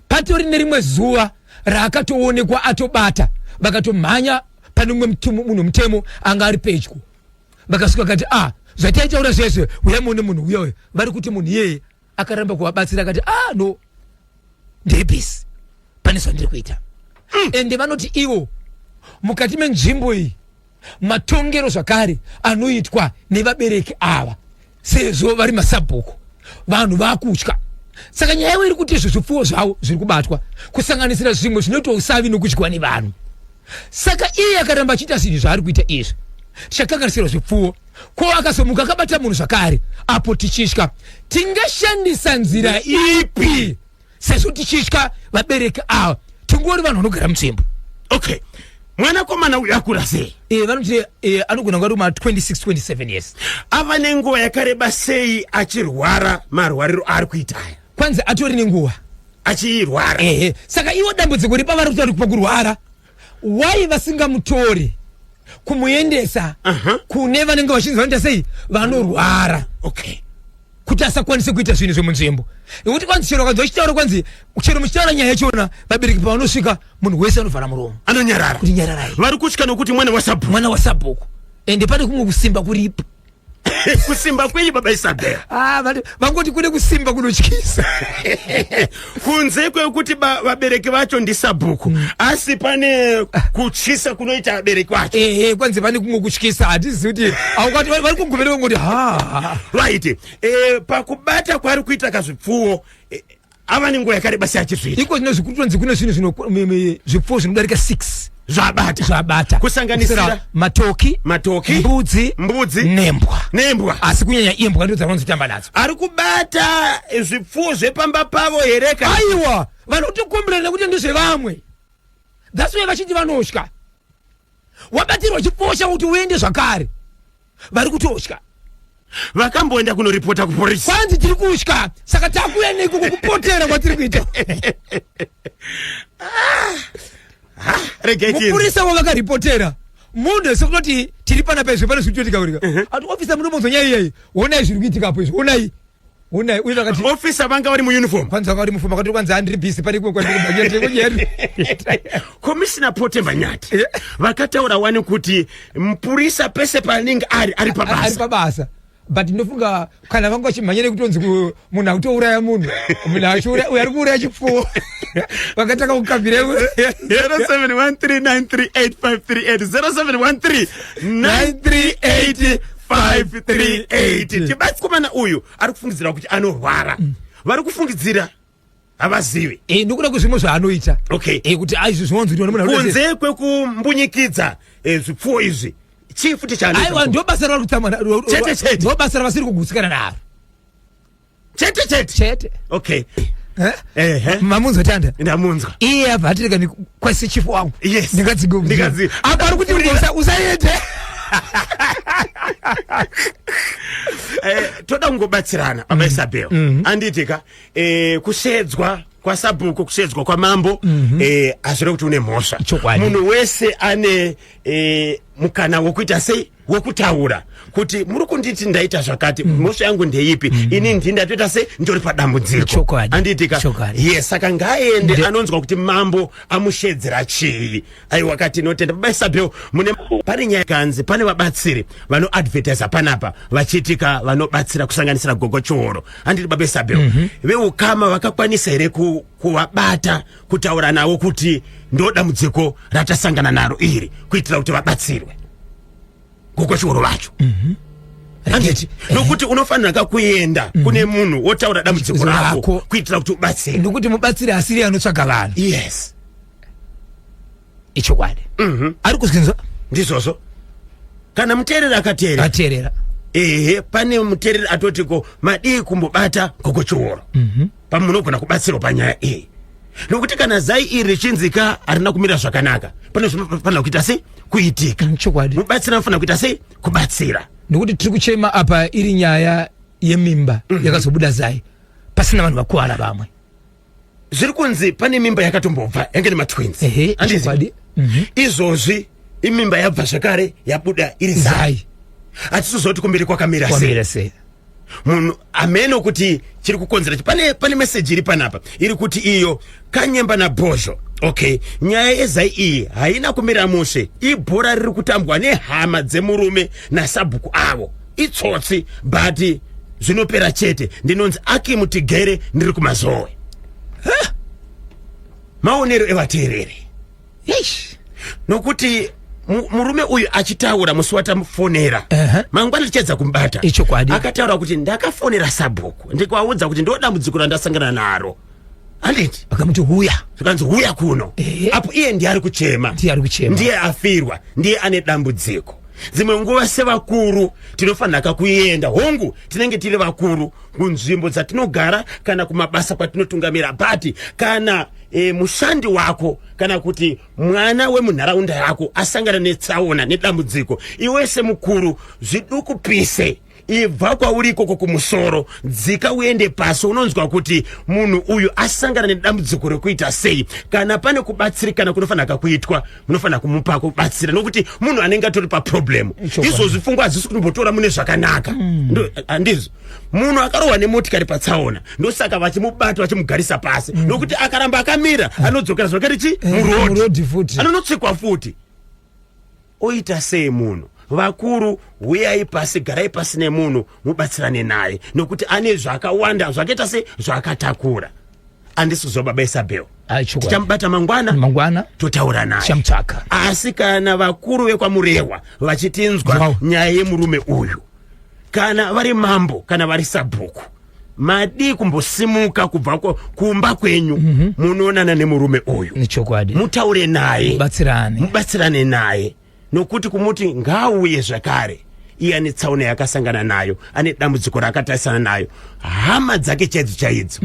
Patori nerimwe zuva raakatoonekwa atobata, vakatomhanya pane mumwe munhu mutemo anga ari pedyo, vakasvika vakati, ah, zvataitaura zvese, uyai muone munhu uyoyo. Vari kuti munhu iyeye akaramba kuvabatsira, akati, ah, no, ndiri busy pane zvandiri kuita. Ende vanoti ivo mukati menzvimbo iyi matongero zvakare anoitwa nevabereki ava, sezvo vari masabhuku, vanhu vakutya. Saka nyaya yavo iri kuti izvo zvipfuwo zvavo zviri kubatwa, kusanganisira zvimwe zvinoitwa usavi nokudyiwa nevanhu. Saka iye akaramba achiita zvinhu zvaari kuita izvi, tichakanganisirwa zvipfuwo. Ko akazomuka akabata munhu zvakare apo tichitya, tingashandisa nzira ipi sezvo tichitya vabereki ava? Tingori vanhu vanogara munzvimbo. Okay, mwanakomana uyu akura sei? E, vanoti e, anogona kunge ari kuma 26 27 years. Ava nenguva yakareba sei achirwara marwariro aari kuita aya? Kwanzi atori nenguva achirwara. Ehe, saka iwo dambudziko ripavari kuti ari pakurwara, why vasingamutori kumuendesa kune vanenge vachinzi vanoita sei, vanorwara? Okay, kuti asakwanise kuita zvinhu zvemunzvimbo, nekuti kwanzi chero kanzi vachitaura, kwanzi chero muchitaura nyaya yachona, vabereki pavanosvika munhu wese anovhara muromo, anonyarara. Kuti nyararai. Vari kutya nokuti mwana wasabhuku. Mwana wasabhuku, ende pane kumwe kusimba kuripo. Kusimba kwenyu, baba Isabel? Ah, vangoti kune kusimba kunotyisa. Kunze kwekuti vabereki vacho ndisabhuku, asi pane kutyisa kunoita vabereki vacho. Ehe, kwanzi pane kumwe kutyisa, hatizivi kuti aukati vari kugumira vangoti ha. Right, pakubata kwaari kuita kazvipfuwo, ava nenguva yakareba sei achizviita? Iko zvino zvikutonzi kune zvinhu zvipfuwo zvinodarika 6 zvabata. Zvabata. Kusanganisira matoki. Matoki. Mbudzi. Mbudzi. Nembwa. Nembwa. Asi kunyanya imbwa ndo dzavanozotamba nadzo. Ari kubata zvipfuwo zvepamba pavo here ka? Aiwa, vanotokomberera nekuti ndezvevamwe. That's why vachiti vanotya. Wabatirwa chipfuwo chako kuti uende zvakare, vari kutotya. Vakamboenda kunoripota kuporisi? Kwanzi tiri kutya, saka takuya neiko kukupotera kwatiri kuita. Regai tienze. Mupurisa wavakaripotera munhu ese kutoti tiri panapa izvi, pane zviri kutoitika kurika. Ati ofisa, munombonzwa nyaya iyeyi, honai zviri kuitikapo izvi, honai, honai. Uye vakati ofisa vanga vari muuniform. Kwanzi vanga vari muuniform, vakati kwanzi handiri busy, pane kumwe kwandiri. Komishina Potemba Nyati vakataura wani kuti mupurisa pese paanenge ari, ari ari pabasa. Pabasa, but ndofunga kana vanga vachimhanya nekutonzi munhu akutouraya munhu, munhu achiuraya, uyo ari kuuraya chipfuwo, vakatanga kukambira. 0713938538, 0713938538. Tibatsikomana uyu ari kufungidzira kuti anorwara, vari kufungidzira, havazivi. Eh, ndokuda kwezvimwe zvaanoita. Okay. Kuti aizvi zvinonzi kuti munhu anoita sei? Kunze kwekumbunyikidzwa zvipfuwo izvi, chii futi chaanoita? Aiwa, ndo basa ravari kutsamwa. Chete, chete. Ndo basa ravasiri kugutsikana naro. Chete chete. Chete. Okay. Eh? Ehe. Mamunzwa tanda? Ndamunzwa. Iye abva atireka kwasi chief wangu. Yes. Ndingadzinge. Apa ari kuti usaende. Toda kungobatsirana, baba Isabel, anditi ka? Kusedzwa kwasabhuku, kusedzwa kwamambo, hazvire kuti une mhosva. Chokwadi. Munhu wese ane mukana wokuita sei, wokutaura kuti muri kunditi ndaita zvakati, mhosva yangu ndeipi? Ini ndi ndatoita sei, ndori padambudziko. Chokwadi. Anditi ka? Chokwadi. Yes, saka ngaaende anonzwa kuti mambo amushedzera chii. Aiwa, katinotenda baba Isabel. Mune pane nyaya kanzi pane vabatsiri vanoadvertisa panapa vachiitika vanobatsira, kusanganisira gogo Chihoro, handiti, baba Isabel? Veukama vakakwanisa here kuvabata, kutaura navo kuti ndo dambudziko ratasangana naro iri, kuitira kuti vabatsirwe gogo Chihoro vacho, handiti? Nokuti unofanira ka kuenda kune munhu wotaura dambudziko rako rako, kuitira kuti ubatsirwe. Nokuti mubatsiri asiri anotsvaga vanhu. Yes. Ichokwadi. Ari kuzvinzwa. Ndizvozvo, kana muteereri akateerera. Ateerera. Ehe, pane muteereri atoti ko madii kumbobata gogo Chihoro, pamunogona kubatsirwa panyaya iyi, nokuti kana zai iri richinzika harina kumira zvakanaka, pane zvinofanira kuita sei, kuitika. Chokwadi. Mubatsiri anofanira kuita sei, kubatsira. Nokuti tiri kuchema apa iri nyaya yemimba yakazobuda zai pasina vanhu vakuwara vamwe. Zviri kunzi pane mimba yakatombobva yange nematwins. Ehe. Handizi? Chokwadi. Izvozvi imimba yabva zvakare, yabuda iri zai. Zai. Hatisizoziva kuti kumberi kwakamira sei. Kwamira sei. Munhu hameno kuti chiri kukonzera pane meseji iri panapa iri kuti iyo kanyemba nabhozho. Okay, nyaya yezai iyi haina kumira mushe, ibhora riri kutambwa nehama dzemurume nasabhuku avo, itsotsi, but zvinopera chete. Ndinonzi Akimu Tigere, ndiri kuMazowe. Maonero evateereri. Eish. Nokuti Murume uyu achitaura musi watamufonera, mangwana tichaedza kumubata. Ichokwadi. Akataura kuti ndakafonera sabhuku ndikaudza kuti ndo dambudziko randasangana naro, handiti? Akamuti huya. Zvikanzi huya kuno. Apo iye ndiye ari kuchema. Ndiye ari kuchema. Ndiye afirwa, ndiye ane dambudziko. Dzimwe nguva sevakuru tinofanira kakuenda, hongu tinenge tiri vakuru kunzvimbo dzatinogara kana kumabasa kwatinotungamira, but kana mushandi wako kana kuti mwana wemunharaunda yako asangana netsaona, nedambudziko, iwe semukuru zvidukupise, ibva kwauri ikoko kumusoro, dzika uende pasi, unonzwa kuti munhu uyu asangana nedambudziko rekuita sei. Kana pane kubatsirikana kunofanira kuitwa, munofanira kumupa kubatsira, nokuti munhu anenge atori paproblem. Izvozvi pfungwa hadzisi kutombotora mune zvakanaka. Handizvo? Munhu akarohwa nemotikari patsaona, ndosaka vachimubata vachimugarisa pasi, nokuti akaramba akamira anodzokera zvakare chi muroad muroad futi. Anonotsikwa futi, oita sei munhu? Vakuru, huyai pasi, garai pasi nemunhu, mubatsirane naye, nokuti ane zvakawanda zvakaita se zvaakatakura. Handisi kuziva, baba Isabel. Ai, chokwadi. Tichamubata mangwana. Mangwana. Totaura naye. Tichamutsvaka. Asi kana vakuru vekwaMurehwa vachitinzwa, nyaya yemurume uyu, kana vari mambo kana vari sabhuku, madii kumbosimuka kubva kumba kwenyu, munoonana nemurume uyu? Nechokwadi. Mutaure naye. Mubatsirane. Mubatsirane naye, nokuti kumuti ngaauye zvakare, iye ane tsaona yakasangana nayo, ane dambudziko raakatarisana nayo, hama dzake chaidzo chaidzo.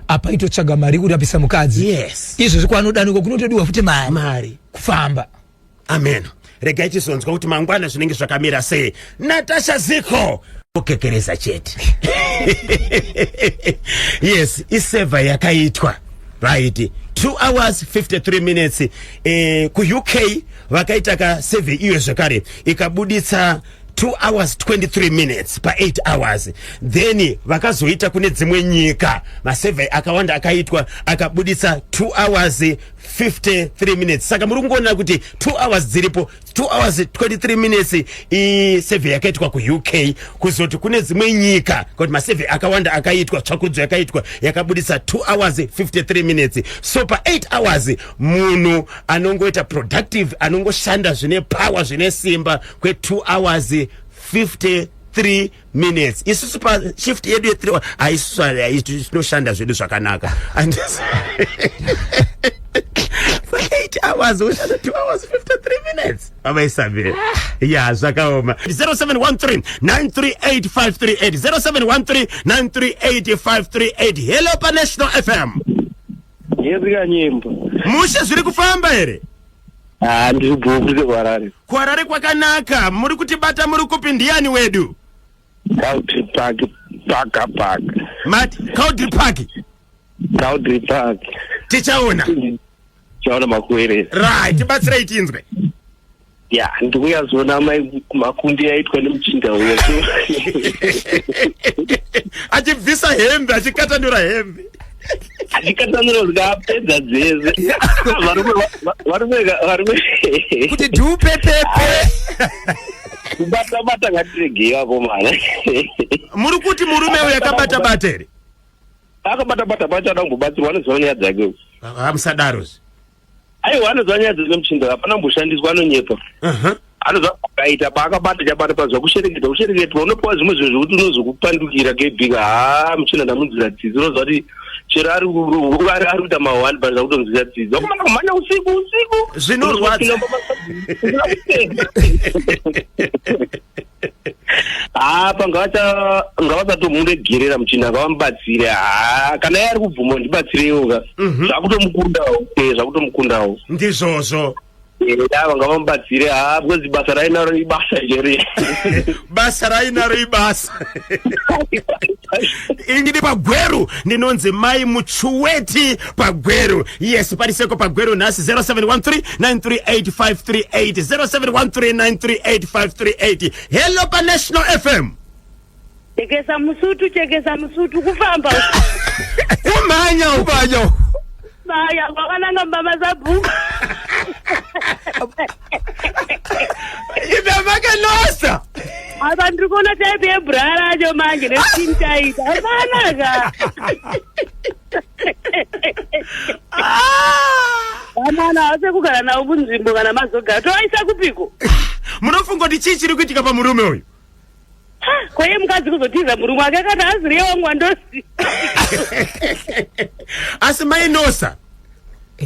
Apa itotsvaga mari kurapisa mukadzi. Izvozvi kwaanodanikwa kunotodiwa futi mari. Mari. Kufamba. Amen. Regai tizonzwa kuti mangwana zvinenge zvakamira sei. Natasha Ziko okekereza chete. Yes, isurvey yakaitwa, right? 2 hours 53 minutes. KuUK vakaita ka survey iyo zvakare ikabuditsa 2 hours 23 minutes pa8 hours. Then vakazoita kune dzimwe nyika, masurvey akawanda akaitwa akabuditsa 2 hours 53 minutes. Saka muri kungoona kuti 2 hours dziripo, 2 hours 23 minutes isurvey yakaitwa kuUK. Kuzoti kune dzimwe nyika, kuti masurvey akawanda akaitwa, tsvakurudzo yakaitwa yakabuditsa 2 hours 53 minutes. So pa8 hours munhu anongoita productive, anongoshanda zvine power, zvine simba kwe2 hours 53 minutes. Isusu pashift yedu ye3 haisusu tinoshanda zvedu zvakanaka. Pa8 hours ushanda 2 hours 53 minutes, vavaisabira ya, zvakaoma. 0713 938 538, 0713 938 538. Hello paNational FM. Yezikanyemba. Mushe, zviri kufamba here? Ah, ndiri bhuku kuHarare. KuHarare kwakanaka. Muri kutibata muri kupi? Ndiani wedu? Country Park, paka park. Mati Cowdray Park? Country Park. Tichaona. Chaona makuerera. Right, tibatsirei tinzwe. Ya, ndikuyazoona makundi aitwa nemuchinda uyo. Achibvisa hembe, achikatanura hembe. Achikatanura zvikapedza dzese. Varume, varume, varume. Kuti dhupepepe. Kubata bata ngatiregei, vakomana. Muri kuti murume uyu akabata bata here? Akabata bata pacho ada kumbobatsirwa, anoziva nyaya dzake. Musadaro. Aiwa, anoziva nyaya dzake muchinda, hapana kumboshandiswa, anonyepa. Anoziva akaita paakabata chabata paziva kushereketa, kushereketwa unopiwa zvimwe zvinhu zvekuti unozokupandukira kebhika. Haa, muchinda ndamunzwira tsitsi. Unoziva kuti chero ari kuita mahwani but zvakutonzwira tsitsi, wakomana, kumhanya usiku usiku. Zvinorwadza. Apa ngavasatomuregerera muchinda, ngavamubatsire. Haa, kana iye ari kubvuma ndibatsireiwo ka, zvakutomukundawo, zvakutomukundawo. Ndizvozvo. Ava ngavamubatsire, haa, because basa rainaro ibasa jeri. Basa rainaro ibasa. Ini paGweru ndinonzi Mai Muchuweti paGweru. Yes, pariseko paGweru nhasi. 0713 938 538, 0713 938 538. Hello paNational FM. Chekesa musutu, chekesa musutu, kufamba. Kumhanya. Kumhanya. Maya kwakananga mbama sabhuku. Ime makanosa. Apa ndiri kuona type yebra racho manje neskin tight, hapana ka. Vamwana havasi kugara navo munzvimbo kana mazogara tovaisa kupiko? Munofunga kuti chii chiri kuitika pamurume uyu? Koye mukadzi kuzotiza murume wake akati haziriye wangu wandozi. Asi mainosa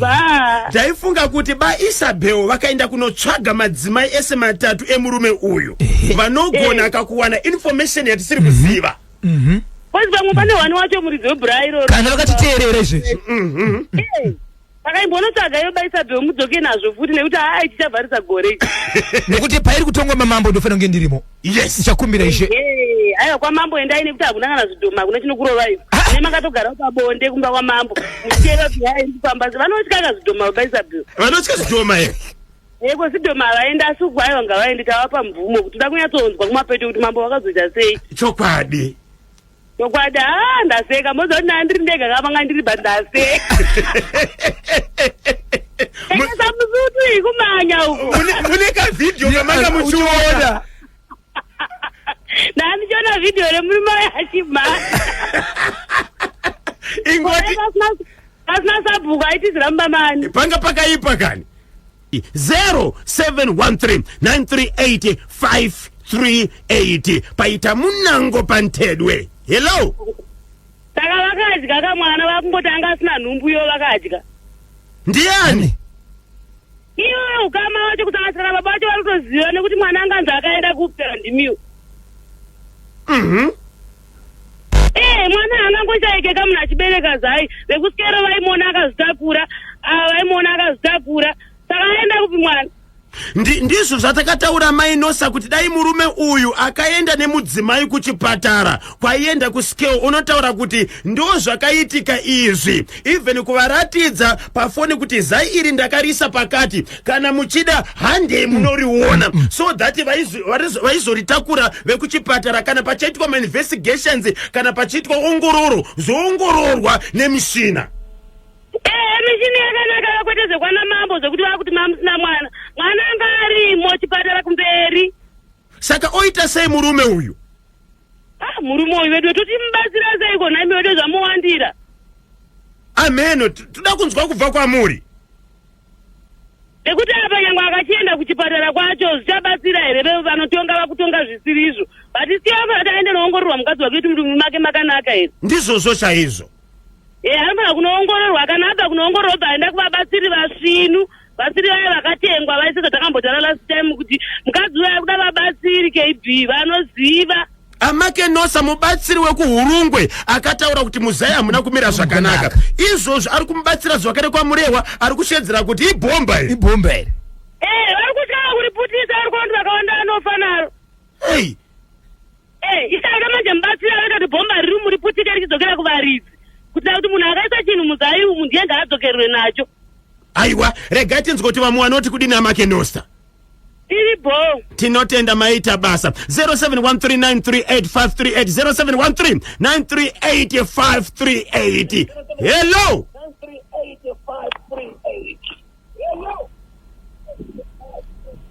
Ba. Ndaifunga kuti baIsabel vakaenda kunotsvaga madzimai ese matatu emurume uyu vanogona akakuwana information yatisiri kuziva. Kozi pamwe pane wani wacho muridzi webhura iroro. Kana vakatiteerera izvezvi. Eh, saka imbonotsvaga iyo baIsabel mudzoke nazvo futi nekuti haa tichavharisa gore ichi. Nekuti pairi kutongwa mamambo ndofanira kunge ndirimo. Yes. Ndichakumbira ishe. Eh, aiwa kwamambo endai nekuti hakuna kana zvidhoma, hakuna chinokurova ivo. Ah. Ne makatogara pabonde kumba kwamambo muchiteera kuti hai ndikufamba. Vanotya ka zvidhoma baIsabel. Vanotya zvidhoma here? Eko zvidhoma havaendi, asi uku aiwa ngavaendi, tavapa mvumo kuti toda kunyatsonzwa kumapeto kuti mambo vakazoita sei. Chokwadi. Chokwadi. Haa, ndaseka. Moziva kuti ndanga ndiri ndega kavanga ndiri, but ndaseka. Endesa musutu ikumanya uku. Mune kavhidhiyo kamanga muchiona? Ndandichiona vhidhiyo remurume achimhanya. Ingoti pasina sabhuku aitizira mumba mani. Panga pakaipa kani. 0713 938 538 paita munango pantedwe. Hello. Saka vakadya kamwana, vakungoti anga asina nhumbu iyo vakadya. Ndiani? Iwe ukama wacho kusanganisira na baba vacho vari kutoziva nekuti mwana anganzi akaenda kupera ndimiwo. Eh, mwana haangangoshaike munhu achibereka zai. Vekusikero vaimuona akazvitakura, ava vaimuona akazvitakura, saka aenda kupi mwana? Ndizvo zvatakataura mainosa kuti dai murume uyu akaenda nemudzimai kuchipatara kwaienda kuscale, unotaura kuti ndo zvakaitika izvi, even kuvaratidza pafoni kuti zai iri ndakarisa pakati, kana muchida handei munoriona, so that vaizoritakura vekuchipatara kana pachaitwa mainvestigations, kana pachiitwa ongororo, zoongororwa nemishina. Eh, mishini yakanaka, kwete zvekwana mambo zvekuti vakuti mamusina mwana. Mwana anga arimo, chipatara kumberi. Saka oita sei murume uyu? Ah, murume uyu vedu totimubatsira seiko nhaimi vedu zvamuwandira? Ameno, toda kunzwa kubva kwamuri. Nekuti apa nyangwe akachienda kuchipatara kwacho zvichabatsira here? Vanotonga vakutonga zvisiri izvo, but siya kuti aende noongororwa mukadzi wake kuti murume make makanaka here. Ndizvozvo chaizvo. E, anofanira kunoongororwa. Kana abva kunoongororwa, bva aenda kuvabatsiri vasvinu, vasiri vaya vakatengwa vaise zvatakambotara last time kuti mukadzi uyo ari kuda vabatsiri KB vanoziva. Amakenosa mubatsiri wekuHurungwe akataura kuti muzai hamuna kumira zvakanaka. Izvozvo ari kumubatsira zvakare kwaMurehwa, ari kushedzera kuti ibhomba iri. Ibhomba here? E, vari kutya kuriputisa, vari kuona kuti vakawanda vanofa naro. Ei. E, isaka manje mubatsiri akaita kuti bhomba riri muriputike richidzokera kuvaridzi, kuitira kuti munhu akaisa chinhu muzai umu ndiye ngaadzokerwe nacho. Aiwa, regai tinzwe kuti vamwe vanoti kudini. Amakenosa. Tiri bo. Tinotenda, maita basa. 0713938538, 0713938538. Hello.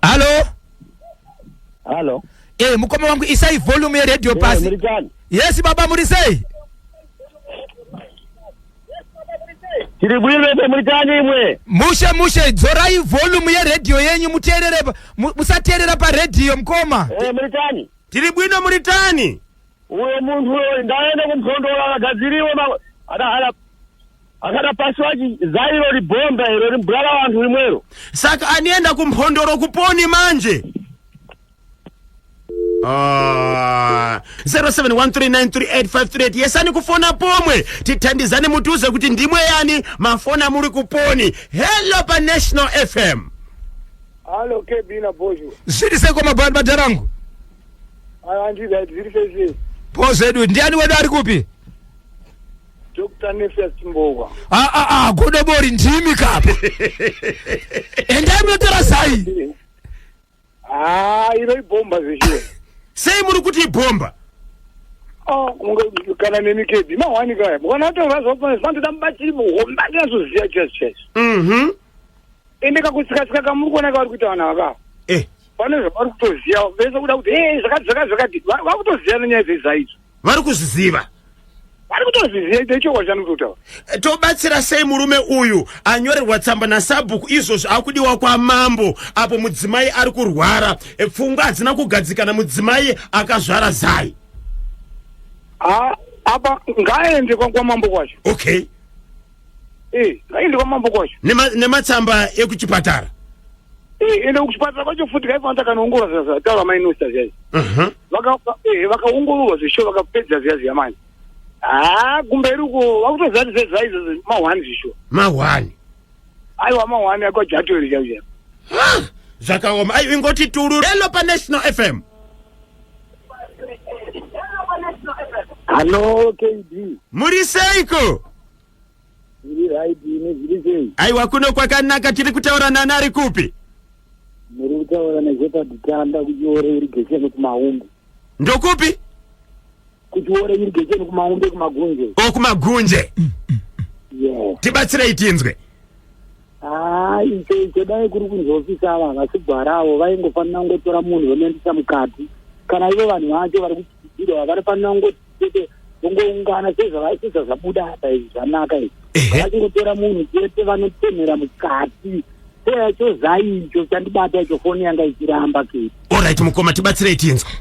Hallo. Halo. E, mukoma wangu, isai volume yeredhiyo pasi. Muri chani? Yes baba, muri sei? Tiri bwino ife, muri chani imwe? Mushe mushe. Dzorai volume yeredhiyo yenyu muteerere musateerera paredhiyo, mukoma. Eh, muri chani? Tiri bwino, muri tani? Uyo munhu uyo ndaenda kumphondoro akagadziriwe akada pasi wachi zairo ribhomba iro rimbulala vanhu rimwero. Saka anienda kumphondoro kuponi manje. Ah, 0713938538, yesani kufona pomwe tithandizane, mutiuze kuti ndimwe yani mafona muri kuponi. Hello pa National FM. Halo KB na Bosho. Zviri sei kwamabhadharangu? Ayo andida zviri sei sei. Po zvedu. Ndiani wedu, ari kupi? Dr. Nefias Chimbogwa. Ah, ah, ah, godobori ndimi kapa, endai munotora zai. Ah, iro ibhomba zveshuwa. Sei muri kuti ibhomba? Ah, kana nemi KB mahwani kaya. Mukana taura zvapana zvanotoda mubatsiri muhomba ndinazoziya chaizvo chaizvo. Ende kakutsika-tsika kamuri kuona kavari kuita vanhu ava. Pane zvavari kutoziya vese kuda kuti hey zvakati zvakati zvakati, vakutoziya nenyaya dzezaidzo. Vari kuzviziva. Ari kutozviziva icho ichokwadi chandikutotaura. Tobatsira sei murume uyu anyorerwa tsamba nasabhuku izvozvo akudiwa kwamambo apo mudzimai ari kurwara e, pfungwa hadzina kugadzikana mudzimai akazvara zai. Ah, apa ngaaende kwamambo kwacho. Okay. Eh, ngaende kwamambo kwacho. Nematsamba ekuchipatara. Eh, ende kuchipatara kwacho futi kaifanira kanoongorora zvataura mai Nosta zviya. Mhm. Vaka eh, vakaongororwa zvisho vakapedza zviya zviya manje. Ah, kumberi uko vakutoziva kuti zvezva izvozvo mahwani zvisho. Mahwani. Aiwa mahwani akwajato iri chaicho. Ah, zvakaoma. Ayi ingoti turu. Hello pa National FM. Hello KB. Muri seiko? Ndiri right ini zviri sei? Aiwa kuno kwakanaka tiri kutaura nani ari kupi? Muri kutaura naShepherd Tanda kuChiore irrigation kuMaumbe. Ndokupi? Kuchiore irrigation kuMaumbe kuMagunje. O kuMagunje. Yeah. Tibatsirei tinzwe. Haa icho icho dai kuri kunzi ofisa ava havasi gwara avo vaingofanira kungotora munhu vomuendesa mukati kana ivo vanhu vacho vari kuchidzidzirwa vanofanira kungoti chete vongoungana sezvazvabuda apa izvi zvanaka izvi vachingotora munhu chete vanotemera mukati seyacho zai icho chandibata icho foni yanga ichiramba ke Alright mukoma tibatsirei tinzwe.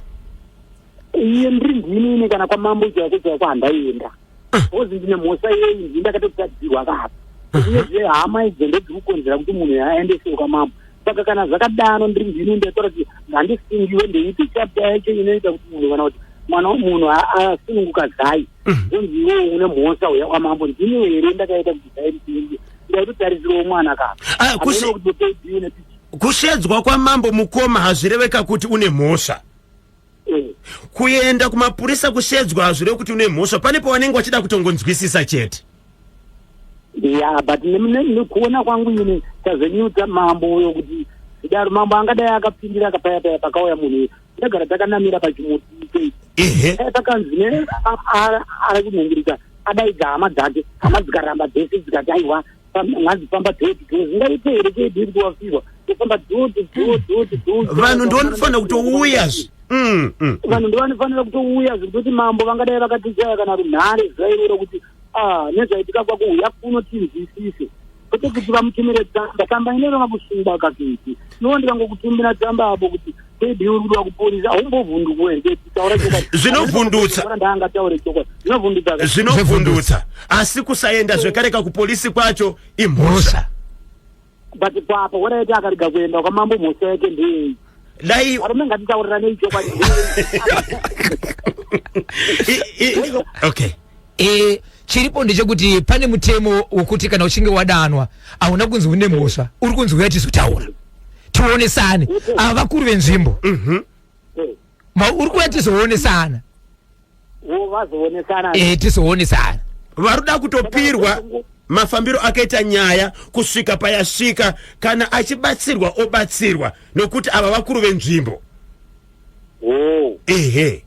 Iye ndiri ndini ini kana kwamambo chaiko chaiko handaienda because ndine mhosva yeyi ndini ndakatotadzirwa kapa uyezve hama idzo ndodzikukonzera kuti munhu aendeswe kwamambo saka kana zvakadaro ndiri ndini ndaitaura kuti handisungiwe ndeipi chapter yacho inoita kuti munhu kana kuti mwana wemunhu asununguka zai zvonzi iwewe une mhosva uya kwamambo ndini here ndakaita kuti zai risununguke ndaitotarisirawo mwana kapa Ah, hameno kuti topeidziwe nepichi kushedzwa kwamambo mukoma hazvireveka kuti une mhosva Eh. Kuenda kumapurisa kushedzwa hazvirevi kuti une mhosva pane pawanenge wachida kutongonzwisisa chete. Ya but nekuona kwangu ini chazonyutsa mambo uyo kuti zvidaro mambo angadai akapindira akapaya paya pakauya munhu uyu ndagara takanamira pachimuti icho Ehe. pakanzi ne ari kunhingirika adaidza hama dzake hama dzikaramba dzese dzikati aiwa ngadzifamba door to door zvingaite here kedi kuti wafirwa kufamba door to door door to door Vanhu ndovanofanira kutouya zve. Vanhu ndovanofanira kutouya zvekutoti mambo vangadai vakatichaya kana runhare zuva iroro kuti ah nezvaitika kwako uya kuno tinzwisise kwete kuti vamutumire tsamba tsamba inoreva kusungwa kakiti iwo ndikangokutumira tsamba apo kuti kedi uri kudiwa kupurisa haumbovhundukuwo here kedi taura chokwadi Zvinovhundutsa. ndaangataure chokwadi zvinovhundutsa ka Zvinovhundutsa. Asi kusaenda zvekareka kupolisi kwacho imhosva. But papa waraiti akarega kuenda kwamambo mhosva yake ndeyei? Dai varume ngatitauriranei chokwadi. Okay. E, chiripo ndechekuti pane mutemo wokuti kana uchinge wadanwa hauna kunzi une mhosva uri kunzi uya tizotaura tionesane ava vakuru venzvimbo Ma uri kuuya tizoonesana vazoonesana e, tizoonesana varuda kutopirwa mafambiro akaita nyaya kusvika payasvika kana achibatsirwa obatsirwa nokuti ava vakuru venzvimbo oh. ehe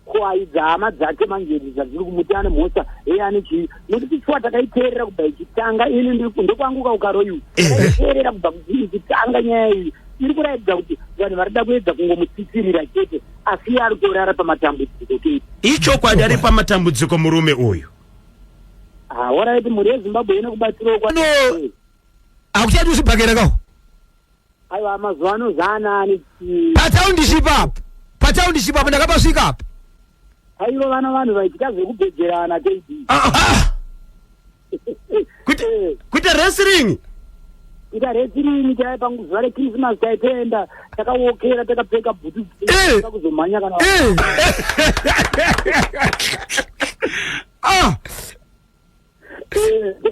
ko aidza hama dzake manje idzi dzadziri kumuti ane mhosva eye ane chii nokuti shuwa takaiteerera kubva ichitanga ini ndokwangu kaukaroiwe takaiteerera kubva ichitanga nyaya iyi iri kuratidza kuti vanhu varida kuedza kungomutsitsirira chete asi iye ari kutorara pamatambudziko kei ichokwadi ari pamatambudziko murume uyu horaiti mhuri yezimbabwe ine kubatsirawo kwa no hakuchadi usibhakera kawo aiwa mazuva ano zvaanani pataundiship apo pataundiship apo ndakapasvika apo aiva vana vanhu vaiita zvekubhejerana kd ah, ah. Eh. kuita wrestling kuita wrestling chai panguzuva rechristmas taitoenda takawokera takapfeka bhutu eh. kuzomhanya kana eh. ah.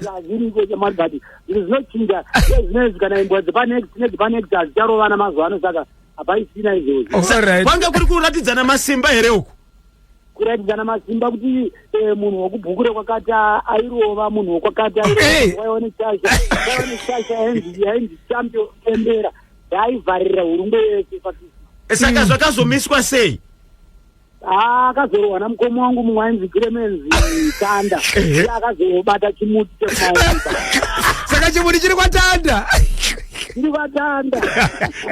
Hazviriko chamwari but zvinhu zvinochinja zvinezvi kana imbwa dzepanext nedzepanext hadzicharovana mazuva ano saka hapaisina izvozvo Kwanga kuri kuratidzana masimba here uku kuratidzana masimba kuti eh, munhu wekubhuku rekwakati airova munhu wekwakati airova neshasha waiva neshasha yainzi champion tembera yaivharira hurungwe yese saka zvakazomiswa sei Ah, akazorohwa namukoma wangu mumwe ainzi Clemens Tanda Ehe. akazobata chimuti chekumaonza saka chimuti chiri kwatanda chiri kwatanda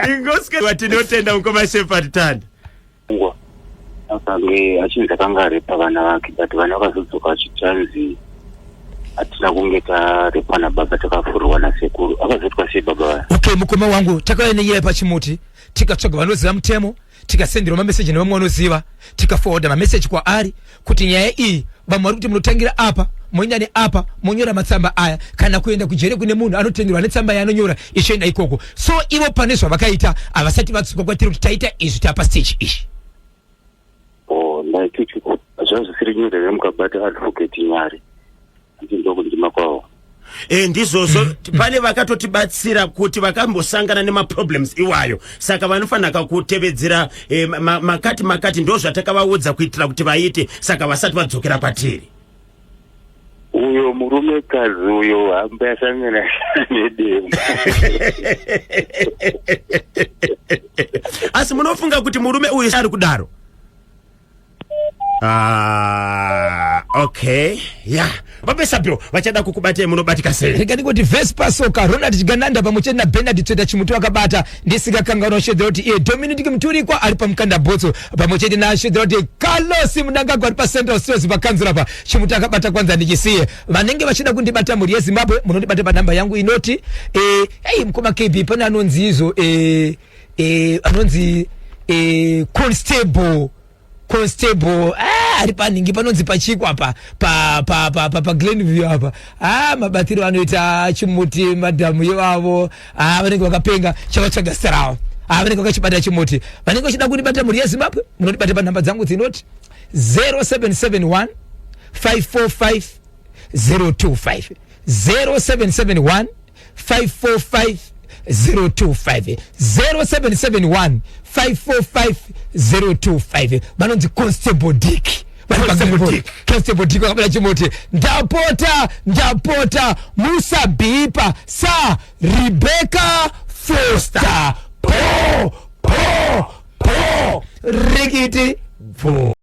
ingoske tinotenda mukoma Shepherd Tanda Ngwa. Akange achinzi akanga arepa vana vake, but vana vakazodzoka vachiti hanzi hatina kunge tarepwa nababa, takafurwa nasekuru. Akazoitwa sei baba vaya? Okay, mukoma wangu, takauya nenyaya pachimuti, tikatsvaga vanoziva mutemo, tikasenderwa mameseji nevamwe vanoziva, tikaforwarda mameseji kwaari kuti nyaya iyi vamwe vari kuti munotangira apa, moenda neapa, monyora matsamba aya, kana kuenda kujere kune munhu anotenderwa netsamba yaanonyora ichienda ikoko. So ivo pane zvavakaita havasati vadzoka kwatiri kuti taita izvi, tapa stage izvi. Oh, ndaititi zvava zvisiri nyore here mukabata Advocate Nyari, ati ndokundima kwavo. E, ndizvozvo. Pane vakatotibatsira kuti vakambosangana nemaproblems iwayo, saka vanofanira kutevedzera e, makati makati ndo zvatakavaudza kuitira kuti vaite, saka vasati vadzokera kwatiri. Uyo murumekadzi uyo hamba yasangana nedemo. Asi munofunga kuti murume uyu ari kudaro? Ah, okay, ya vabesabiro vachada kukubatai, munobatika sei? Rega ndingoti Vespa Soka, Ronald Chigananda pamwe chete naBernard Tsveta Chimuti vakabata. Ndisikakanganwa shedzera kuti iye Dominic Muturikwa ari pamukanda bhotso, pamwe chete nashedzera kuti Carlos Mnangagwa ari paCentral Stores pakanzura pa Chimuti akabata. Kwanza ndichisiye vanenge vachida kundibata, mhuri yeZimbabwe, munondibata panhamba yangu inoti ei mukoma KB, pane anonzi izvo anonzi Constable ari panhingi panonzi pachikwa pa pa pa pa pa, pa Glenview apa. Mabatiro anoita chimuti madhamu ivavo, vanenge vakapenga, chavatsvaga zita ravo. Vanenge vakachibata chimuti. Vanenge vachida kundibata, mhuri yeZimbabwe, munondibata panhamba dzangu dzinoti 0771 545 025, 0771 545 025, 0771 545 025. Vanonzi Constable Dick. Constable Dick. Constable Dick vakabata chimuti. Ndapota, ndapota, musabhipa sa Rebecca Foster. Po po po, rikiti bvo.